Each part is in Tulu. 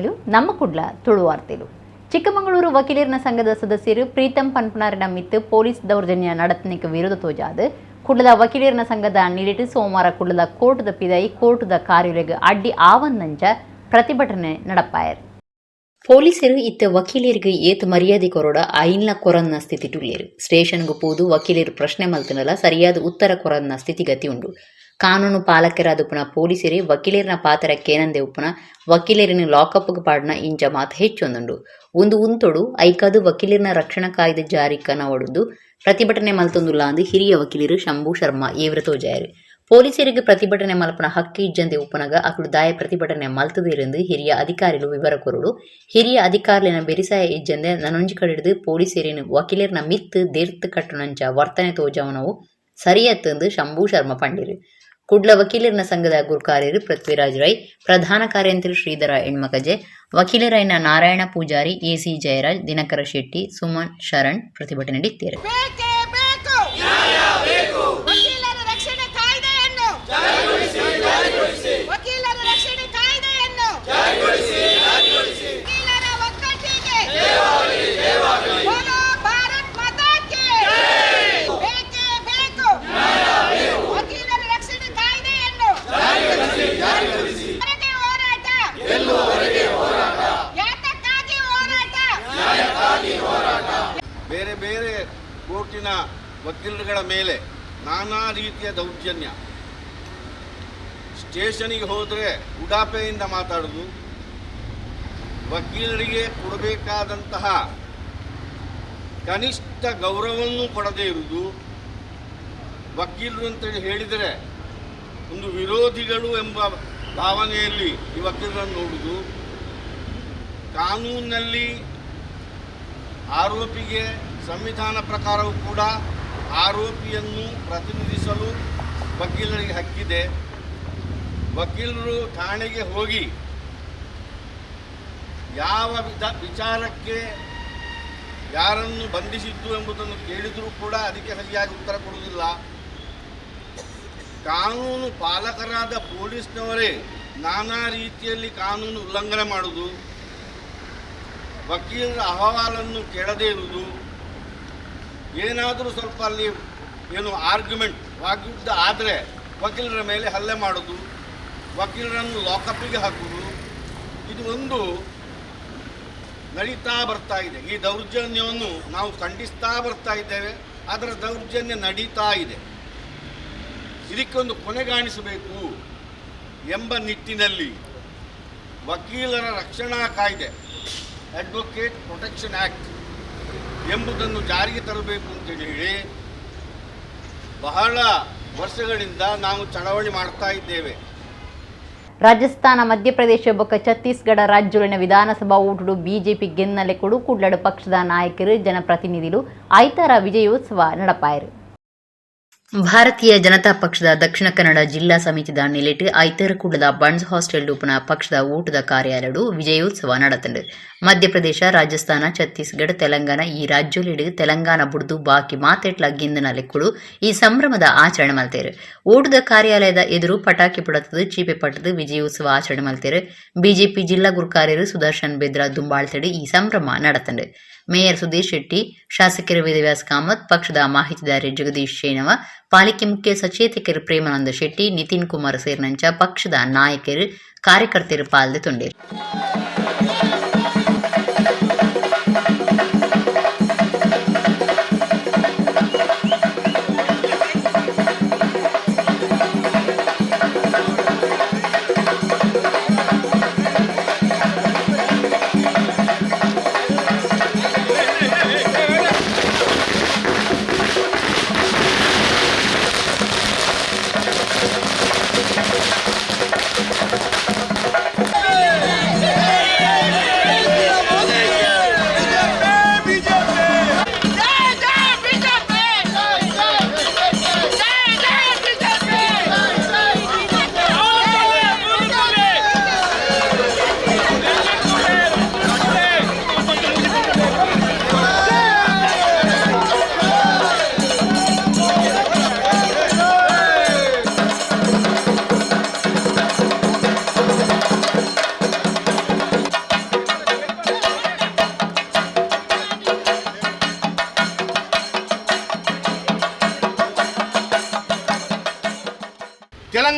ಸೊಲ್ಮೆಲು. ನಮ್ಮ ಕುಡ್ಲ ತುಳುವಾರ್ತೆಲು. ಚಿಕ್ಕಮಗಳೂರು ವಕೀಲರನ ಸಂಘದ ಸದಸ್ಯರು ಪ್ರೀತಂ ಪನ್ಪುನಾರಿನ ಮಿತ್ತು ಪೊಲೀಸ್ ದೌರ್ಜನ್ಯ ನಡತನೆಗೆ ವಿರೋಧ ತೋಜಾದ್ ಕುಡ್ಲದ ವಕೀಲರನ ಸಂಘದ ನಿಲಿಟ್ ಸೋಮವಾರ ಕುಡ್ಲದ ಕೋರ್ಟದ ಪಿದೈ ಕೋರ್ಟದ ಕಾರ್ಯಾಲಯಗ್ ಅಡ್ಡಿ ಆವಂದಂಚ ಪ್ರತಿಭಟನೆ ನಡಪಾಯರು. ಪೊಲೀಸರು ಇತ್ತ ವಕೀಲರಿಗೆ ಏತ್ ಮರ್ಯಾದೆ ಕೊರೊಡ ಐನ್ಲ ಕೊರನ್ನ ಸ್ಥಿತಿಟುಲ್ಲೆರ್. ಸ್ಟೇಷನ್ಗ್ ಪೋದು ವಕೀಲೆರ್ ಪ್ರಶ್ನೆ ಮಲ್ತುಂಡಲ ಸರಿಯಾದ ಉತ್ತರ ಕೊರಂದಿನ ಸ್ಥಿತಿಗತಿ ಉಂಡು. ಕಾನೂನು ಪಾಲಕೆರಾದುಪ್ಪುನ ಪೊಲೀಸೆರೆ ವಕೀಲೆರ್ನ ಪಾತೆರ ಕೇನಂದೆ ಉಪ್ಪುನ, ವಕೀಲೆರೆನ್ ಲಾಕಪ್ಗ್ ಪಾಡುನ ಇಂಚ ಮಾತ ಹೆಚ್ಚೊಂದುಂಡು. ಉಂದು ಉಂತೊಡು, ಐಕಾದ್ ವಕೀಲೆರ್ನ ರಕ್ಷಣಾ ಕಾಯ್ದೆ ಜಾರಿಗ್ ಕನವೊಡುಂದು ಪ್ರತಿಭಟನೆ ಮಲ್ತೊಂದುಲ್ಲಾಂದ್ ಹಿರಿಯ ವಕೀಲೆರ್ ಶಂಭು ಶರ್ಮಾ ಏವ್ರ ತೋಜಾಯೆರ್. ಪೊಲೀಸೆರೆಗ್ ಪ್ರತಿಭಟನೆ ಮಲ್ಪುನ ಹಕ್ಕ್ ಇಜ್ಜಂದೆ ಉಪ್ಪುನಗ ಅಕುಲು ದಾಯೆ ಪ್ರತಿಭಟನೆ ಮಲ್ತುದೆರ್ ಹಿರಿಯ ಅಧಿಕಾರಿಲು ವಿವರ ಕೊರೊಡು. ಹಿರಿಯ ಅಧಿಕಾರಿಲೆನ ಬೆರಿಸಾಯ ಇಜ್ಜಂದೆ ನನೊಂಜಿ ಕಡೆರ್ದ್ ಪೊಲೀಸೆರೆನ್ ವಕೀಲೆರ್ನ ಮಿತ್ತ್ ದೆರ್ತ್ ಕಟ್ಟುನಂಚ ವರ್ತನೆ ತೋಜಾವುನವು ಸರಿಯತ್ತ್ ಶಂಭು ಶರ್ಮಾ ಪಂಡೆರ್. ಕುಡ್ಲ ವಕೀಲೆರ್ನ ಸಂಘದ ಗುರ್ಕಾರೆರ್ ಪೃಥ್ವಿರಾಜ್ ರೈ, ಪ್ರಧಾನ ಕಾರ್ಯಂತೆರ್ ಶ್ರೀಧರ ಎಣ್ಮಕಜೆ, ವಕೀಲರಾಯಿನ ನಾರಾಯಣ ಪೂಜಾರಿ, ಎ.ಸಿ ಜಯರಾಜ್, ದಿನಕರ ಶೆಟ್ಟಿ, ಸುಮನ್ ಶರಣ್ ಪ್ರತಿಭಟನೆಡಿತ್ತೆರ್. ಬೇಕೇ ಬೇಕು ವಕೀಲರ ರಕ್ಷಣೆ ಕಾಯ್ದೆಯನ್ನು. ವಕೀಲರ ರಕ್ಷಣೆ ಕಾಯ್ದೆಯನ್ನು. ವಕೀಲರ ಒಗ್ಗಟ್ಟಿಗೆ. बोलो भारत माता की. ಬೇಕೇ ಬೇಕು ವಕೀಲರ ರಕ್ಷಣೆ ಕಾಯ್ದೆಯನ್ನು. ವರೆಗೆ ಹೋರಾಟ. ಯಾತಕ್ಕಾಗಿ ಹೋರಾಟ? ಬೇರೆ ಬೇರೆ ಕೋರ್ಟಿನ ವಕೀಲರುಗಳ ಮೇಲೆ ನಾನಾ ರೀತಿಯ ದೌರ್ಜನ್ಯ. ಸ್ಟೇಷನಿಗೆ ಹೋದರೆ ಉಡಾಫೆಯಿಂದ ಮಾತಾಡೋದು, ವಕೀಲರಿಗೆ ಕೊಡಬೇಕಾದಂತಹ ಕನಿಷ್ಠ ಗೌರವವನ್ನು ಕೊಡದೇ ಇರುವುದು, ವಕೀಲರು ಅಂತೇಳಿ ಹೇಳಿದರೆ ಒಂದು ವಿರೋಧಿಗಳು ಎಂಬ ಭಾವನೆಯಲ್ಲಿ ಈ ವಕೀಲರನ್ನು ನೋಡುವುದು. ಕಾನೂನಿನಲ್ಲಿ ಆರೋಪಿಗೆ ಸಂವಿಧಾನ ಪ್ರಕಾರವೂ ಕೂಡ ಆರೋಪಿಯನ್ನು ಪ್ರತಿನಿಧಿಸಲು ವಕೀಲರಿಗೆ ಹಕ್ಕಿದೆ. ವಕೀಲರು ಠಾಣೆಗೆ ಹೋಗಿ ಯಾವ ವಿಧ ವಿಚಾರಕ್ಕೆ ಯಾರನ್ನು ಬಂಧಿಸಿದ್ದು ಎಂಬುದನ್ನು ಕೇಳಿದರೂ ಕೂಡ ಅದಕ್ಕೆ ಸರಿಯಾಗಿ ಉತ್ತರ ಕೊಡುವುದಿಲ್ಲ. ಕಾನೂನು ಪಾಲಕರಾದ ಪೊಲೀಸ್ನವರೇ ನಾನಾ ರೀತಿಯಲ್ಲಿ ಕಾನೂನು ಉಲ್ಲಂಘನೆ ಮಾಡುವುದು, ವಕೀಲರ ಅಹವಾಲನ್ನು ಕೇಳದೇ ಇರುವುದು, ಏನಾದರೂ ಸ್ವಲ್ಪ ಅಲ್ಲಿ ಏನು ಆರ್ಗ್ಯುಮೆಂಟ್, ವಾಗ್ಯುದ್ಧ ಆದರೆ ವಕೀಲರ ಮೇಲೆ ಹಲ್ಲೆ ಮಾಡೋದು, ವಕೀಲರನ್ನು ಲಾಕಪ್ಪಿಗೆ ಹಾಕುವುದು, ಇದು ಒಂದು ನಡೀತಾ ಬರ್ತಾ ಇದೆ. ಈ ದೌರ್ಜನ್ಯವನ್ನು ನಾವು ಖಂಡಿಸ್ತಾ ಬರ್ತಾ ಇದ್ದೇವೆ. ಅದರ ದೌರ್ಜನ್ಯ ನಡೀತಾ ಇದೆ. ಇದಕ್ಕೊಂದು ಕೊನೆಗಾಣಿಸಬೇಕು ಎಂಬ ನಿಟ್ಟಿನಲ್ಲಿ ವಕೀಲರ ರಕ್ಷಣಾ ಕಾಯ್ದೆ, ಅಡ್ವೊಕೇಟ್ ಪ್ರೊಟೆಕ್ಷನ್ ಆ್ಯಕ್ಟ್ ಎಂಬುದನ್ನು ಜಾರಿಗೆ ತರಬೇಕು ಅಂತೇಳಿ ಹೇಳಿ ಬಹಳ ವರ್ಷಗಳಿಂದ ನಾವು ಚಳವಳಿ ಮಾಡ್ತಾ ಇದ್ದೇವೆ. ರಾಜಸ್ಥಾನ, ಮಧ್ಯಪ್ರದೇಶ ಬೊಕ್ಕ ಛತ್ತೀಸ್ಗಢ ರಾಜ್ಯಗಳಿನ ವಿಧಾನಸಭಾ ಓಟುಡು ಬಿಜೆಪಿ ಗೆನ್ನಲೆಕೊಡು ಕುಡ್ಲಡು ಪಕ್ಷದ ನಾಯಕರು, ಜನಪ್ರತಿನಿಧಿಲು ಐತಾರ ವಿಜಯೋತ್ಸವ ನಡಪಾಯರು. ಭಾರತೀಯ ಜನತಾ ಪಕ್ಷದ ದಕ್ಷಿಣ ಕನ್ನಡ ಜಿಲ್ಲಾ ಸಮಿತಿದ ನಿಲೆಟ್ ಐತಾರ ಕುಡ್ಲದ ಬಂಟ್ಸ್ ಹಾಸ್ಟೆಲ್ ಉಪ್ಪುನ ಪಕ್ಷದ ಓಟುದ ಕಾರ್ಯಾಲಯಡು ವಿಜಯೋತ್ಸವ ನಡತುಂಡು. ಮಧ್ಯಪ್ರದೇಶ, ರಾಜಸ್ಥಾನ, ಛತ್ತೀಸ್ಗಢ, ತೆಲಂಗಾಣ ಈ ರಾಜ್ಯೊಲೆಡ್ ತೆಲಂಗಾಣ ಬುಡ್ದು ಬಾಕಿ ಮಾತೆಟ್ಲ ಗೆಂದಿನ ಲೆಕ್ಕುಡು ಈ ಸಂಭ್ರಮದ ಆಚರಣೆ ಮಲ್ತೆರ್. ಓಟುದ ಕಾರ್ಯಾಲಯದ ಎದುರು ಪಟಾಕಿ ಪುಡತದು, ಚೀಪೆ ಪಟ್ಟದು ವಿಜಯೋತ್ಸವ ಆಚರಣೆ ಮಲ್ತೆರ್. ಬಿಜೆಪಿ ಜಿಲ್ಲಾ ಗುರ್ಕಾರ್ಯರು ಸುದರ್ಶನ್ ಬೆದ್ರ ದುಂಬಾಳ್ತೆಡ್ ಈ ಸಂಭ್ರಮ ನಡತುಂಡು. ಮೇಯರ್ ಸುಧೀರ್ ಶೆಟ್ಟಿ, ಶಾಸಕರು ವೇದವ್ಯಾಸ್ ಕಾಮತ್, ಪಕ್ಷದ ಮಾಹಿತಿದಾರೆ ಜಗದೀಶ್ ಶೇಣವ, ಪಾಲಿಕೆ ಮುಖ್ಯ ಸಚೇತಕರು ಪ್ರೇಮಾನಂದ ಶೆಟ್ಟಿ, ನಿತಿನ್ ಕುಮಾರ್ ಸೇರಿನಂಚ ಪಕ್ಷದ ನಾಯಕರು, ಕಾರ್ಯಕರ್ತರು ಪಾಲ್ದೆತೊಂಡೆರ್.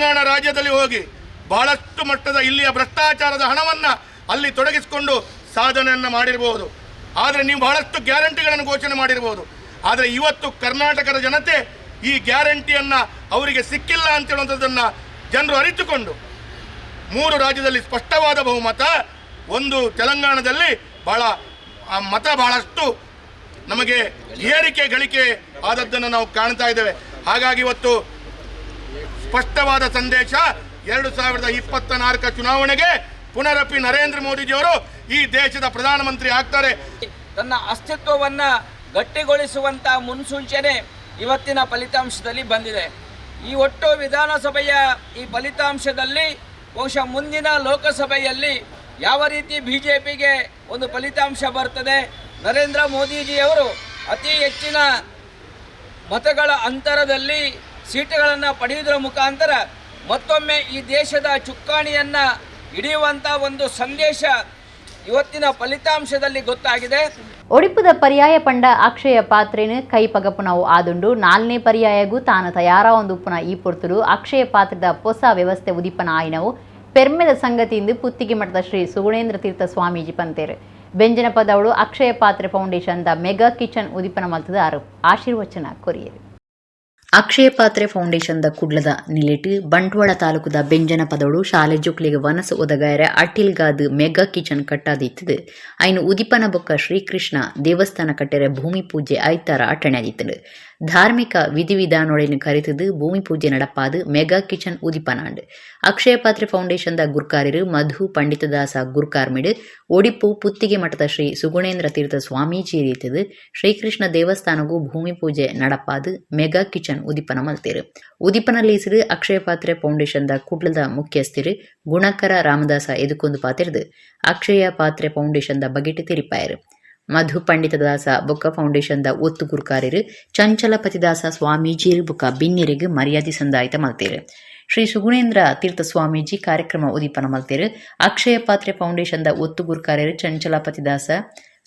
ತೆಲಂಗಾಣ ರಾಜ್ಯದಲ್ಲಿ ಹೋಗಿ ಬಹಳಷ್ಟು ಮಟ್ಟದ ಇಲ್ಲಿಯ ಭ್ರಷ್ಟಾಚಾರದ ಹಣವನ್ನು ಅಲ್ಲಿ ತೊಡಗಿಸಿಕೊಂಡು ಸಾಧನೆಯನ್ನು ಮಾಡಿರಬಹುದು. ಆದರೆ ನೀವು ಬಹಳಷ್ಟು ಗ್ಯಾರಂಟಿಗಳನ್ನು ಘೋಷಣೆ ಮಾಡಿರಬಹುದು. ಆದರೆ ಇವತ್ತು ಕರ್ನಾಟಕದ ಜನತೆ ಈ ಗ್ಯಾರಂಟಿಯನ್ನು ಅವರಿಗೆ ಸಿಕ್ಕಿಲ್ಲ ಅಂತ ಹೇಳುವಂಥದ್ದನ್ನು ಜನರು ಅರಿತುಕೊಂಡು 3 ರಾಜ್ಯದಲ್ಲಿ ಸ್ಪಷ್ಟವಾದ ಬಹುಮತ, ಒಂದು ತೆಲಂಗಾಣದಲ್ಲಿ ಬಹಳ ಮತ ಬಹಳಷ್ಟು ನಮಗೆ ಏರಿಕೆ ಗಳಿಕೆ ಆದದ್ದನ್ನು ನಾವು ಕಾಣ್ತಾ ಇದ್ದೇವೆ. ಹಾಗಾಗಿ ಇವತ್ತು ಸ್ಪಷ್ಟವಾದ ಸಂದೇಶ, 2024 ಚುನಾವಣೆಗೆ ಪುನರಪಿ ನರೇಂದ್ರ ಮೋದಿಜಿಯವರು ಈ ದೇಶದ ಪ್ರಧಾನಮಂತ್ರಿ ಆಗ್ತಾರೆ. ತನ್ನ ಅಸ್ತಿತ್ವವನ್ನು ಗಟ್ಟಿಗೊಳಿಸುವಂಥ ಮುನ್ಸೂಚನೆ ಇವತ್ತಿನ ಫಲಿತಾಂಶದಲ್ಲಿ ಬಂದಿದೆ. ಈ ಒಟ್ಟು ವಿಧಾನಸಭೆಯ ಈ ಫಲಿತಾಂಶದಲ್ಲಿ ಬಹುಶಃ ಮುಂದಿನ ಲೋಕಸಭೆಯಲ್ಲಿ ಯಾವ ರೀತಿ ಬಿ ಜೆ ಪಿಗೆ ಒಂದು ಫಲಿತಾಂಶ ಬರ್ತದೆ, ನರೇಂದ್ರ ಮೋದಿಜಿಯವರು ಅತಿ ಹೆಚ್ಚಿನ ಮತಗಳ ಅಂತರದಲ್ಲಿ ಸೀಟುಗಳನ್ನು ಪಡೆಯುವುದರ ಮುಖಾಂತರ ಮತ್ತೊಮ್ಮೆ ಈ ದೇಶದ ಚುಕ್ಕಾಣಿಯನ್ನು ಹಿಡಿಯುವಂಥ ಒಂದು ಸಂದೇಶ ಇವತ್ತಿನ ಫಲಿತಾಂಶದಲ್ಲಿ ಗೊತ್ತಾಗಿದೆ. ಒಡಿಪುದ ಪರ್ಯಾಯ ಪಂಡ ಅಕ್ಷಯ ಪಾತ್ರೆನ ಕೈ ಪಗಪುನವು ಆದುಂಡು 4ನೇ ಪರ್ಯಾಯಗೂ ತಾನು ತಯಾರ ಒಂದು ಉಪ್ಪುನ ಈ ಪೊರ್ತುಡು ಅಕ್ಷಯ ಪಾತ್ರದ ಹೊಸ ವ್ಯವಸ್ಥೆ ಉದಿಪನ ಆಯಿನವು ಪೆರ್ಮೆದ ಸಂಗತಿಯಿಂದ ಪುತ್ತಿಗೆ ಮಠದ ಶ್ರೀ ಸುಗುಣೇಂದ್ರ ತೀರ್ಥ ಸ್ವಾಮೀಜಿ ಪಂತೇರು. ಬೆಂಜನ ಪದವಳು ಅಕ್ಷಯ ಪಾತ್ರೆ ಫೌಂಡೇಶನ್ the mega kitchen ಉದಿಪನ ಮಲ್ತದ ಆಶೀರ್ವಚನ ಕೊರಿಯರು. ಅಕ್ಷಯ ಪಾತ್ರೆ ಫೌಂಡೇಶನ್ ದ ಕುಡ್ಲದ ನಿಲೆಟ್ ಬಂಟ್ವಾಳ ತಾಲೂಕುದ ಬೆಂಜನ ಪದವಳು ಶಾಲೆ ಜೋಕ್ಲಿಗೆ ವನಸು ಒದಗಾಯರ ಅಟ್ಟಿಲ್ಗಾದ್ ಮೆಗಾ ಕಿಚನ್ ಕಟ್ಟಾದಿತ್ತದು. ಐನು ಉದಿಪನ ಬೊಕ್ಕ ಶ್ರೀಕೃಷ್ಣ ದೇವಸ್ಥಾನ ಕಟ್ಟೆರ ಭೂಮಿ ಪೂಜೆ ಐತಾರ ಅಟ್ಟಣೆಯಾದಿತ್ತದು. ಧಾರ್ಮಿಕ ವಿಧಿವಿಧಾನೊಳೆಯನ್ನು ಕರೆತದು ಭೂಮಿ ಪೂಜೆ ನಡಪಾದು ಮೆಗಾ ಕಿಚನ್ ಉದಿಪನಾಂಡ್. ಅಕ್ಷಯ ಪಾತ್ರೆ ಫೌಂಡೇಶನ್ ದ ಗುರ್ಕಾರ್ಯರು ಮಧು ಪಂಡಿತದಾಸ ಗುರ್ಕಾರ್ಮಿಡ್ ಒಡಿಪು ಪುತ್ತಿಗೆ ಮಠದ ಶ್ರೀ ಸುಗುಣೇಂದ್ರ ತೀರ್ಥ ಸ್ವಾಮೀಜಿ ರೀತಿದು ಶ್ರೀಕೃಷ್ಣ ದೇವಸ್ಥಾನಗೂ ಭೂಮಿ ಪೂಜೆ ನಡಪಾದು ಮೆಗಾ ಕಿಚನ್ ಉದಿಪನ ಮಲ್ತೇರು. ಉದಿಪನ ಲೇಸಿರು ಅಕ್ಷಯ ಪಾತ್ರೆ ಫೌಂಡೇಶನ್ ದ ಕುಡ್ಲದ ಮುಖ್ಯಸ್ಥರು ಗುಣಕರ ರಾಮದಾಸ ಎದುಕೊಂದು ಪಾತಿರ್ದು ಅಕ್ಷಯ ಪಾತ್ರೆ ಫೌಂಡೇಶನ್ ದ ಬಗೆಟ್ ತೆರಿಪಾಯರು. ಮಧು ಪಂಡಿತದಾಸ ಬೊಕ್ಕ ಫೌಂಡೇಶನ್ ದ ಒತ್ತು ಗುರುಕಾರ್ಯರು ಚಂಚಲಪತಿದಾಸ ಸ್ವಾಮೀಜಿರು ಬೊಕ್ಕ ಬಿನ್ನೆರಿಗೆ ಮರ್ಯಾದೆ ಸಂದಾಯಿತ ಮಲ್ತೇರು. ಶ್ರೀ ಸುಗುಣೇಂದ್ರ ತೀರ್ಥ ಸ್ವಾಮೀಜಿ ಕಾರ್ಯಕ್ರಮ ಉದಿಪನ ಮಲ್ತೇರು. ಅಕ್ಷಯ ಪಾತ್ರೆ ಫೌಂಡೇಶನ್ ದ ಒತ್ತು ಗುರುಕಾರ್ಯರು ಚಂಚಲಪತಿದಾಸ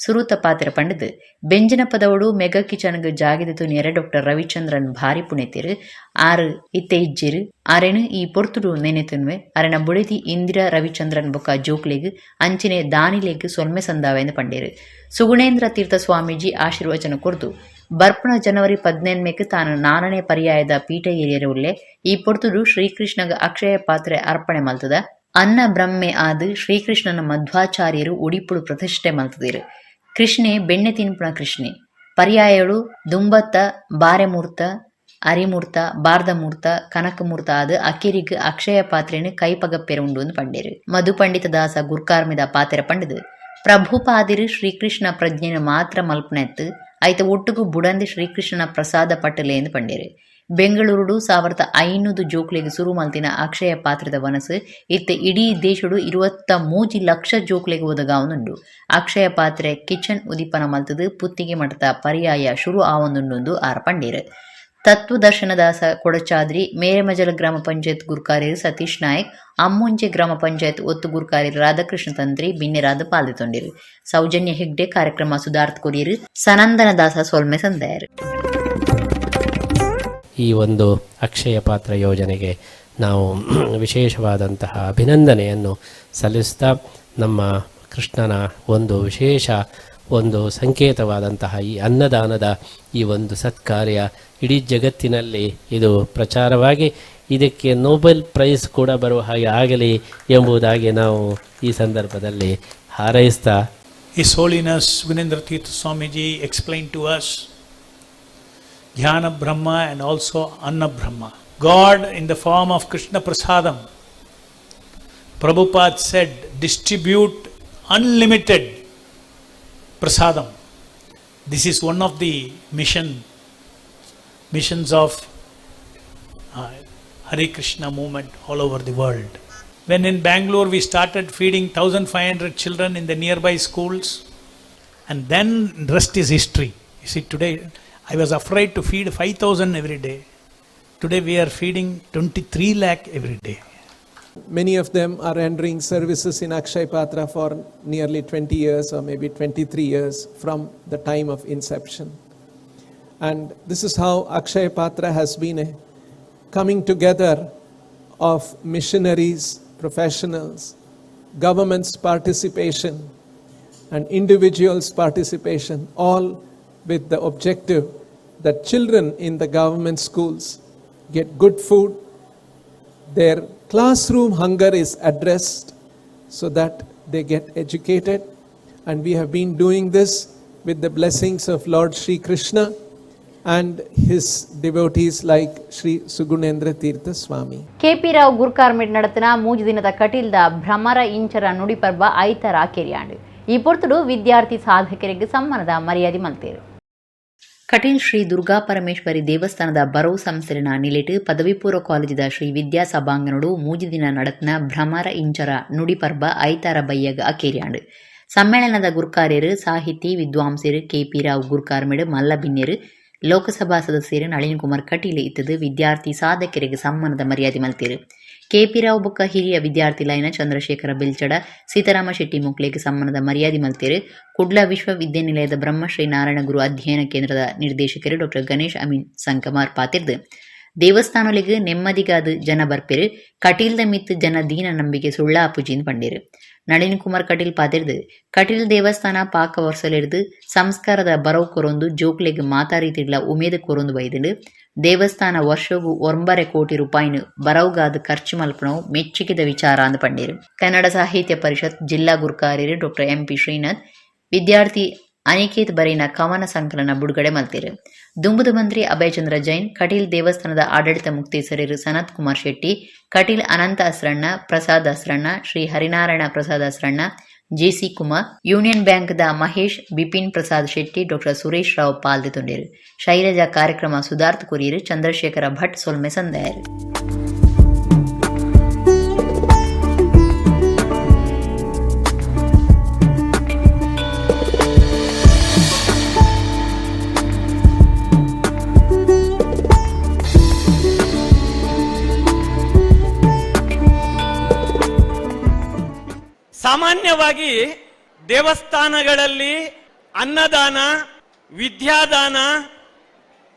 ಸುರೂತ ಪಾತ್ರೆ ಪಂಡದು ಬೆಂಜನ ಪದವಡು ಮೆಗಾ ಕಿಚನ್ಗ್ ಜಾಗಿದ ತುನಿಯರೆ ಡಾಕ್ಟರ್ ರವಿಚಂದ್ರನ್ ಭಾರಿ ಪುಣೆತಿರು ಆರು ಇತ್ತೆ ಇಜ್ಜಿರು ಆರೆನು ಈ ಪೊರ್ತುಡು ನೆನೆತುನ್ವೆ ಅರೆನ ಬುಳೆದಿ ಇಂದಿರಾ ರವಿಚಂದ್ರನ್ ಬೊಕ್ಕ ಜೋಕ್ಲೆಗ್ ಅಂಚಿನೆ ದಾನಿಲೆಗ್ ಸೊಲ್ಮೆ ಸಂದಾವೆಂದು ಪಂಡೇರು. ಸುಗುಣೇಂದ್ರ ತೀರ್ಥ ಸ್ವಾಮೀಜಿ ಆಶೀರ್ವಚನ ಕೊರ್ದು ಬರ್ಪಣ ಜನವರಿ 18 ತಾನು 4ನೇ ಪರ್ಯಾಯದ ಪೀಠ ಏರಿಯರ ಉಲ್ಲೆ ಈ ಪೊರ್ತುಡು ಶ್ರೀಕೃಷ್ಣಗ ಅಕ್ಷಯ ಪಾತ್ರೆ ಅರ್ಪಣೆ ಮಲ್ತದ ಅನ್ನ ಬ್ರಹ್ಮೆ ಆದ್ ಶ್ರೀಕೃಷ್ಣನ ಮಧ್ವಾಚಾರ್ಯರು ಉಡಿಪುಡು ಪ್ರತಿಷ್ಠೆ ಮಲ್ತದಿರು. ಕೃಷ್ಣೆ ಬೆಣ್ಣೆ ತಿನ್ಪುಣ ಕೃಷ್ಣೆ ಪರ್ಯಾಯಳು ದುಂಬತ್ತ ಬಾರೆಮೂರ್ತ ಅರಿಮೂರ್ತ ಬಾರ್ದಮೂರ್ತ ಕನಕಮೂರ್ತ ಆದ ಅಕಿರಿಗ್ ಅಕ್ಷಯ ಪಾತ್ರೆನು ಕೈಪಗಪ್ಪೆರ ಉಂಡು ಎಂದು ಪಂಡೇರು. ಮಧು ಪಂಡಿತ ದಾಸ ಗುರ್ಕಾರ್ಮಿದ ಪಾತ್ರೆ ಪಂಡದು ಪ್ರಭುಪಾದಿರು ಶ್ರೀಕೃಷ್ಣ ಪ್ರಜ್ಞೆನ ಮಾತ್ರ ಮಲ್ಪನೆತ್ತು ಐತ ಒಟ್ಟುಗು ಬುಡಂದಿ ಶ್ರೀಕೃಷ್ಣನ ಪ್ರಸಾದ ಪಟ್ಟಲೆ ಎಂದು ಪಂಡೇರು. ಬೆಂಗಳೂರುಡು 1500 ಜೋಕ್ಲೆಗ್ ಸುರು ಮಲ್ತಿನ ಅಕ್ಷಯ ಪಾತ್ರದ ವನಸು ಇತ್ತೆ ಇಡೀ ದೇಶಡು 23 ಲಕ್ಷ ಜೋಕ್ಲೆಗ್ ಒದಗಾವನುಂಡು. ಅಕ್ಷಯ ಪಾತ್ರೆ ಕಿಚನ್ ಉದಿಪನ ಮಲ್ತದು ಪುತ್ತಿಗೆ ಮಠದ ಪರ್ಯಾಯ ಶುರು ಆವೊಂದುಂಡು ಆರ ಪಂಡೇರು. ತತ್ವದರ್ಶನದಾಸ ಕೊಡಚಾದ್ರಿ ಮೇರೆಮಜಲ ಗ್ರಾಮ ಪಂಚಾಯತ್ ಗುರ್ಕಾರ್ಯರು ಸತೀಶ್ ನಾಯಕ್ ಅಮ್ಮುಂಜೆ ಗ್ರಾಮ ಪಂಚಾಯತ್ ಒತ್ತು ಗುರ್ಕಾರ್ಯರು ರಾಧಾಕೃಷ್ಣ ತಂತ್ರಿ ಬಿನ್ನೆರಾದ ಪಾಲ್ದೆತೊಂಡಿರು. ಸೌಜನ್ಯ ಹೆಗ್ಡೆ ಕಾರ್ಯಕ್ರಮ ಸುಧಾರ್ಥ ಕೊರಿಯರು ಸನಂದನದಾಸ ಸೊಲ್ಮೆ ಸಂದಾಯರು. ಈ ಒಂದು ಅಕ್ಷಯ ಪಾತ್ರ ಯೋಜನೆಗೆ ನಾವು ವಿಶೇಷವಾದಂತಹ ಅಭಿನಂದನೆಯನ್ನು ಸಲ್ಲಿಸ್ತಾ ನಮ್ಮ ಕೃಷ್ಣನ ಒಂದು ವಿಶೇಷ ಒಂದು ಸಂಕೇತವಾದಂತಹ ಈ ಅನ್ನದಾನದ ಈ ಒಂದು ಸತ್ಕಾರ್ಯ ಇಡೀ ಜಗತ್ತಿನಲ್ಲಿ ಇದು ಪ್ರಚಾರವಾಗಿ ಇದಕ್ಕೆ ನೊಬೆಲ್ ಪ್ರೈಸ್ ಕೂಡ ಬರುವ ಹಾಗೆ ಆಗಲಿ ಎಂಬುದಾಗಿ ನಾವು ಈ ಸಂದರ್ಭದಲ್ಲಿ ಹಾರೈಸ್ತಾ. His Holiness Sugunendra Tirtha Swamiji explained to us Dhyana Brahma and also Anna Brahma. God in the form of Krishna Prasadam. Prabhupada said, distribute unlimited prasadam. This is one of the missions of Hare Krishna movement all over the world. When in Bangalore we started feeding 1500 children in the nearby schools, and then rest is history. You see, today I was afraid to feed 5000 every day. Today we are feeding 23 lakh every day. Many of them are rendering services in Akshaya Patra for nearly 20 years or maybe 23 years from the time of inception. And this is how Akshaya Patra has been a coming together of missionaries, professionals, government's participation, and individuals' participation, all with the objective that children in the government schools get good food, their classroom hunger is addressed so that they get educated. And we have been doing this with the blessings of Lord Sri Krishna and his devotees like Sri Sugunendra Tirtha Swami. KP Rao ಗುರ್ಕಾರ್ಮಿಡ್ ನಡತನ ಮೂಜು ದಿನದ ಕಟೀಲ್ದ ಭ್ರಮರ ಇಂಚರ ನುಡಿಪರ್ಬ ಐತರ ಕೆರಿಯಾಂಡು. ಈ ಪೊರ್ತುಡು ವಿದ್ಯಾರ್ಥಿ ಸಾಧಕರಿಗೆ ಸಮ್ಮಾನದ ಮರ್ಯಾದೆ ಮಲ್ತೇರು. ಕಟೀಲ್ ಶ್ರೀ ದುರ್ಗಾ ಪರಮೇಶ್ವರಿ ದೇವಸ್ಥಾನದ ಬರವು ಸಂಸ್ಥೆನ ನಿಲೆಟ್ ಪದವಿ ಪೂರ್ವ ಕಾಲೇಜಿದ ಶ್ರೀ ವಿದ್ಯಾ ಸಭಾಂಗಣಡು ಮೂಜಿ ದಿನ ನಡತ್ನ ಭ್ರಮರ ಇಂಚರ ನುಡಿಪರ್ಬ ಐತಾರ ಬಯ್ಯಗ ಅಕೇರಿಯಾಂಡು. ಸಮ್ಮೇಳನದ ಗುರ್ಕಾರ್ಯರು ಸಾಹಿತಿ ವಿದ್ವಾಂಸರು ಕೆಪಿ ರಾವ್ ಗುರ್ಕಾರ್ಮಿಡ್ ಮಲ್ಲಬಿನ್ಯರು ಲೋಕಸಭಾ ಸದಸ್ಯರು ನಳಿನ್ ಕುಮಾರ್ ಕಟೀಲ್ ಇತ್ತದು ವಿದ್ಯಾರ್ಥಿ ಸಾಧಕರಿಗೆ ಸಮ್ಮಾನದ ಮರ್ಯಾದೆ ಮಲ್ತೇರು. ಕೆಪಿ ರಾವ್ ಬೊಕ್ಕ ಹಿರಿಯ ವಿದ್ಯಾರ್ಥಿ ಲೈನ ಚಂದ್ರಶೇಖರ ಬೆಲ್ಚಡ ಸೀತಾರಾಮ ಶೆಟ್ಟಿ ಮುಕ್ಲೇಗ್ ಸಮ್ಮಾನದ ಮರ್ಯಾದೆ ಮಲ್ತೇರು. ಕುಡ್ಲ ವಿಶ್ವವಿದ್ಯಾನಿಲಯದ ಬ್ರಹ್ಮಶ್ರೀ ನಾರಾಯಣ ಗುರು ಅಧ್ಯಯನ ಕೇಂದ್ರದ ನಿರ್ದೇಶಕರು ಡಾಕ್ಟರ್ ಗಣೇಶ್ ಅಮೀನ್ ಸಂಕಮಾರ್ ಪಾತಿರ್ದು ದೇವಸ್ಥಾನೊಲೆಗ್ ನೆಮ್ಮದಿಗಾದ ಜನ ಬರ್ಪೆರು ಕಟೀಲ್ದ ಮಿತ್ ಜನ ದೀನ ನಂಬಿಕೆ ಸುಳ್ಳಾಪುಜಿನ್ ಪಂಡೇರು. ನಳಿನ್ ಕುಮಾರ್ ಕಟೀಲ್ ಪಾತಿರ್ದು ಕಟೀಲ್ ದೇವಸ್ಥಾನ ಪಾಕ ವರ್ಷಲಿರ್ದು ಸಂಸ್ಕಾರದ ಬರವು ಕೊರೊಂದು ಜೋಕ್ಲೆಗ್ ಮಾತಾ ರೀತಿಡ್ಲ ಉಮೇದ ಕೊರೊಂದು ಬೈದುಂಡು. ದೇವಸ್ಥಾನ ವರ್ಷಗು 9.5 ಕೋಟಿ ರೂಪಾಯಿನ ಬರವುಗಾದ ಖರ್ಚು ಮಲ್ಪನವು ಮೆಚ್ಚುಗೆದ ವಿಚಾರ ಅಂದ್ ಪಂಡೇರು. ಕನ್ನಡ ಸಾಹಿತ್ಯ ಪರಿಷತ್ ಜಿಲ್ಲಾ ಗುರ್ಕಾರ್ಯರು ಡಾಕ್ಟರ್ ಎಂಪಿ ಶ್ರೀನಾಥ್ ವಿದ್ಯಾರ್ಥಿ ಅನಿಕೇತ್ ಬರೇನ ಕವನ ಸಂಕಲನ ಬಿಡುಗಡೆ ಮಲ್ತೇರು. ದುಂಬುದ ಮಂತ್ರಿ ಅಭಯಚಂದ್ರ ಜೈನ್, ಕಟೀಲ್ ದೇವಸ್ಥಾನದ ಆಡಳಿತ ಮುಕ್ತೇಸರರು ಸನತ್ ಕುಮಾರ್ ಶೆಟ್ಟಿ, ಕಟೀಲ್ ಅನಂತ ಅಸ್ರಣ್ಣ, ಪ್ರಸಾದ್ ಅಸ್ರಣ್ಣ, ಶ್ರೀ ಹರಿನಾರಾಯಣ ಪ್ರಸಾದ್ ಅಸ್ರಣ್ಣ, ಜೆಸಿ ಕುಮಾರ್, ಯೂನಿಯನ್ ಬ್ಯಾಂಕ್ದ ಮಹೇಶ್, ಬಿಪಿನ್ ಪ್ರಸಾದ್ ಶೆಟ್ಟಿ, ಡಾಕ್ಟರ್ ಸುರೇಶ್ ರಾವ್ ಪಾಲ್ದೆ ತೊಂಡೇರು. ಶೈಲಜಾ ಕಾರ್ಯಕ್ರಮ ಸುಧಾರ್ಥ ಕೊರಿಯರು, ಚಂದ್ರಶೇಖರ ಭಟ್ ಸೊಲ್ಮೆ ಸಂದಾಯರು. ಸಾಮಾನ್ಯವಾಗಿ ದೇವಸ್ಥಾನಗಳಲ್ಲಿ ಅನ್ನದಾನ, ವಿದ್ಯಾದಾನ,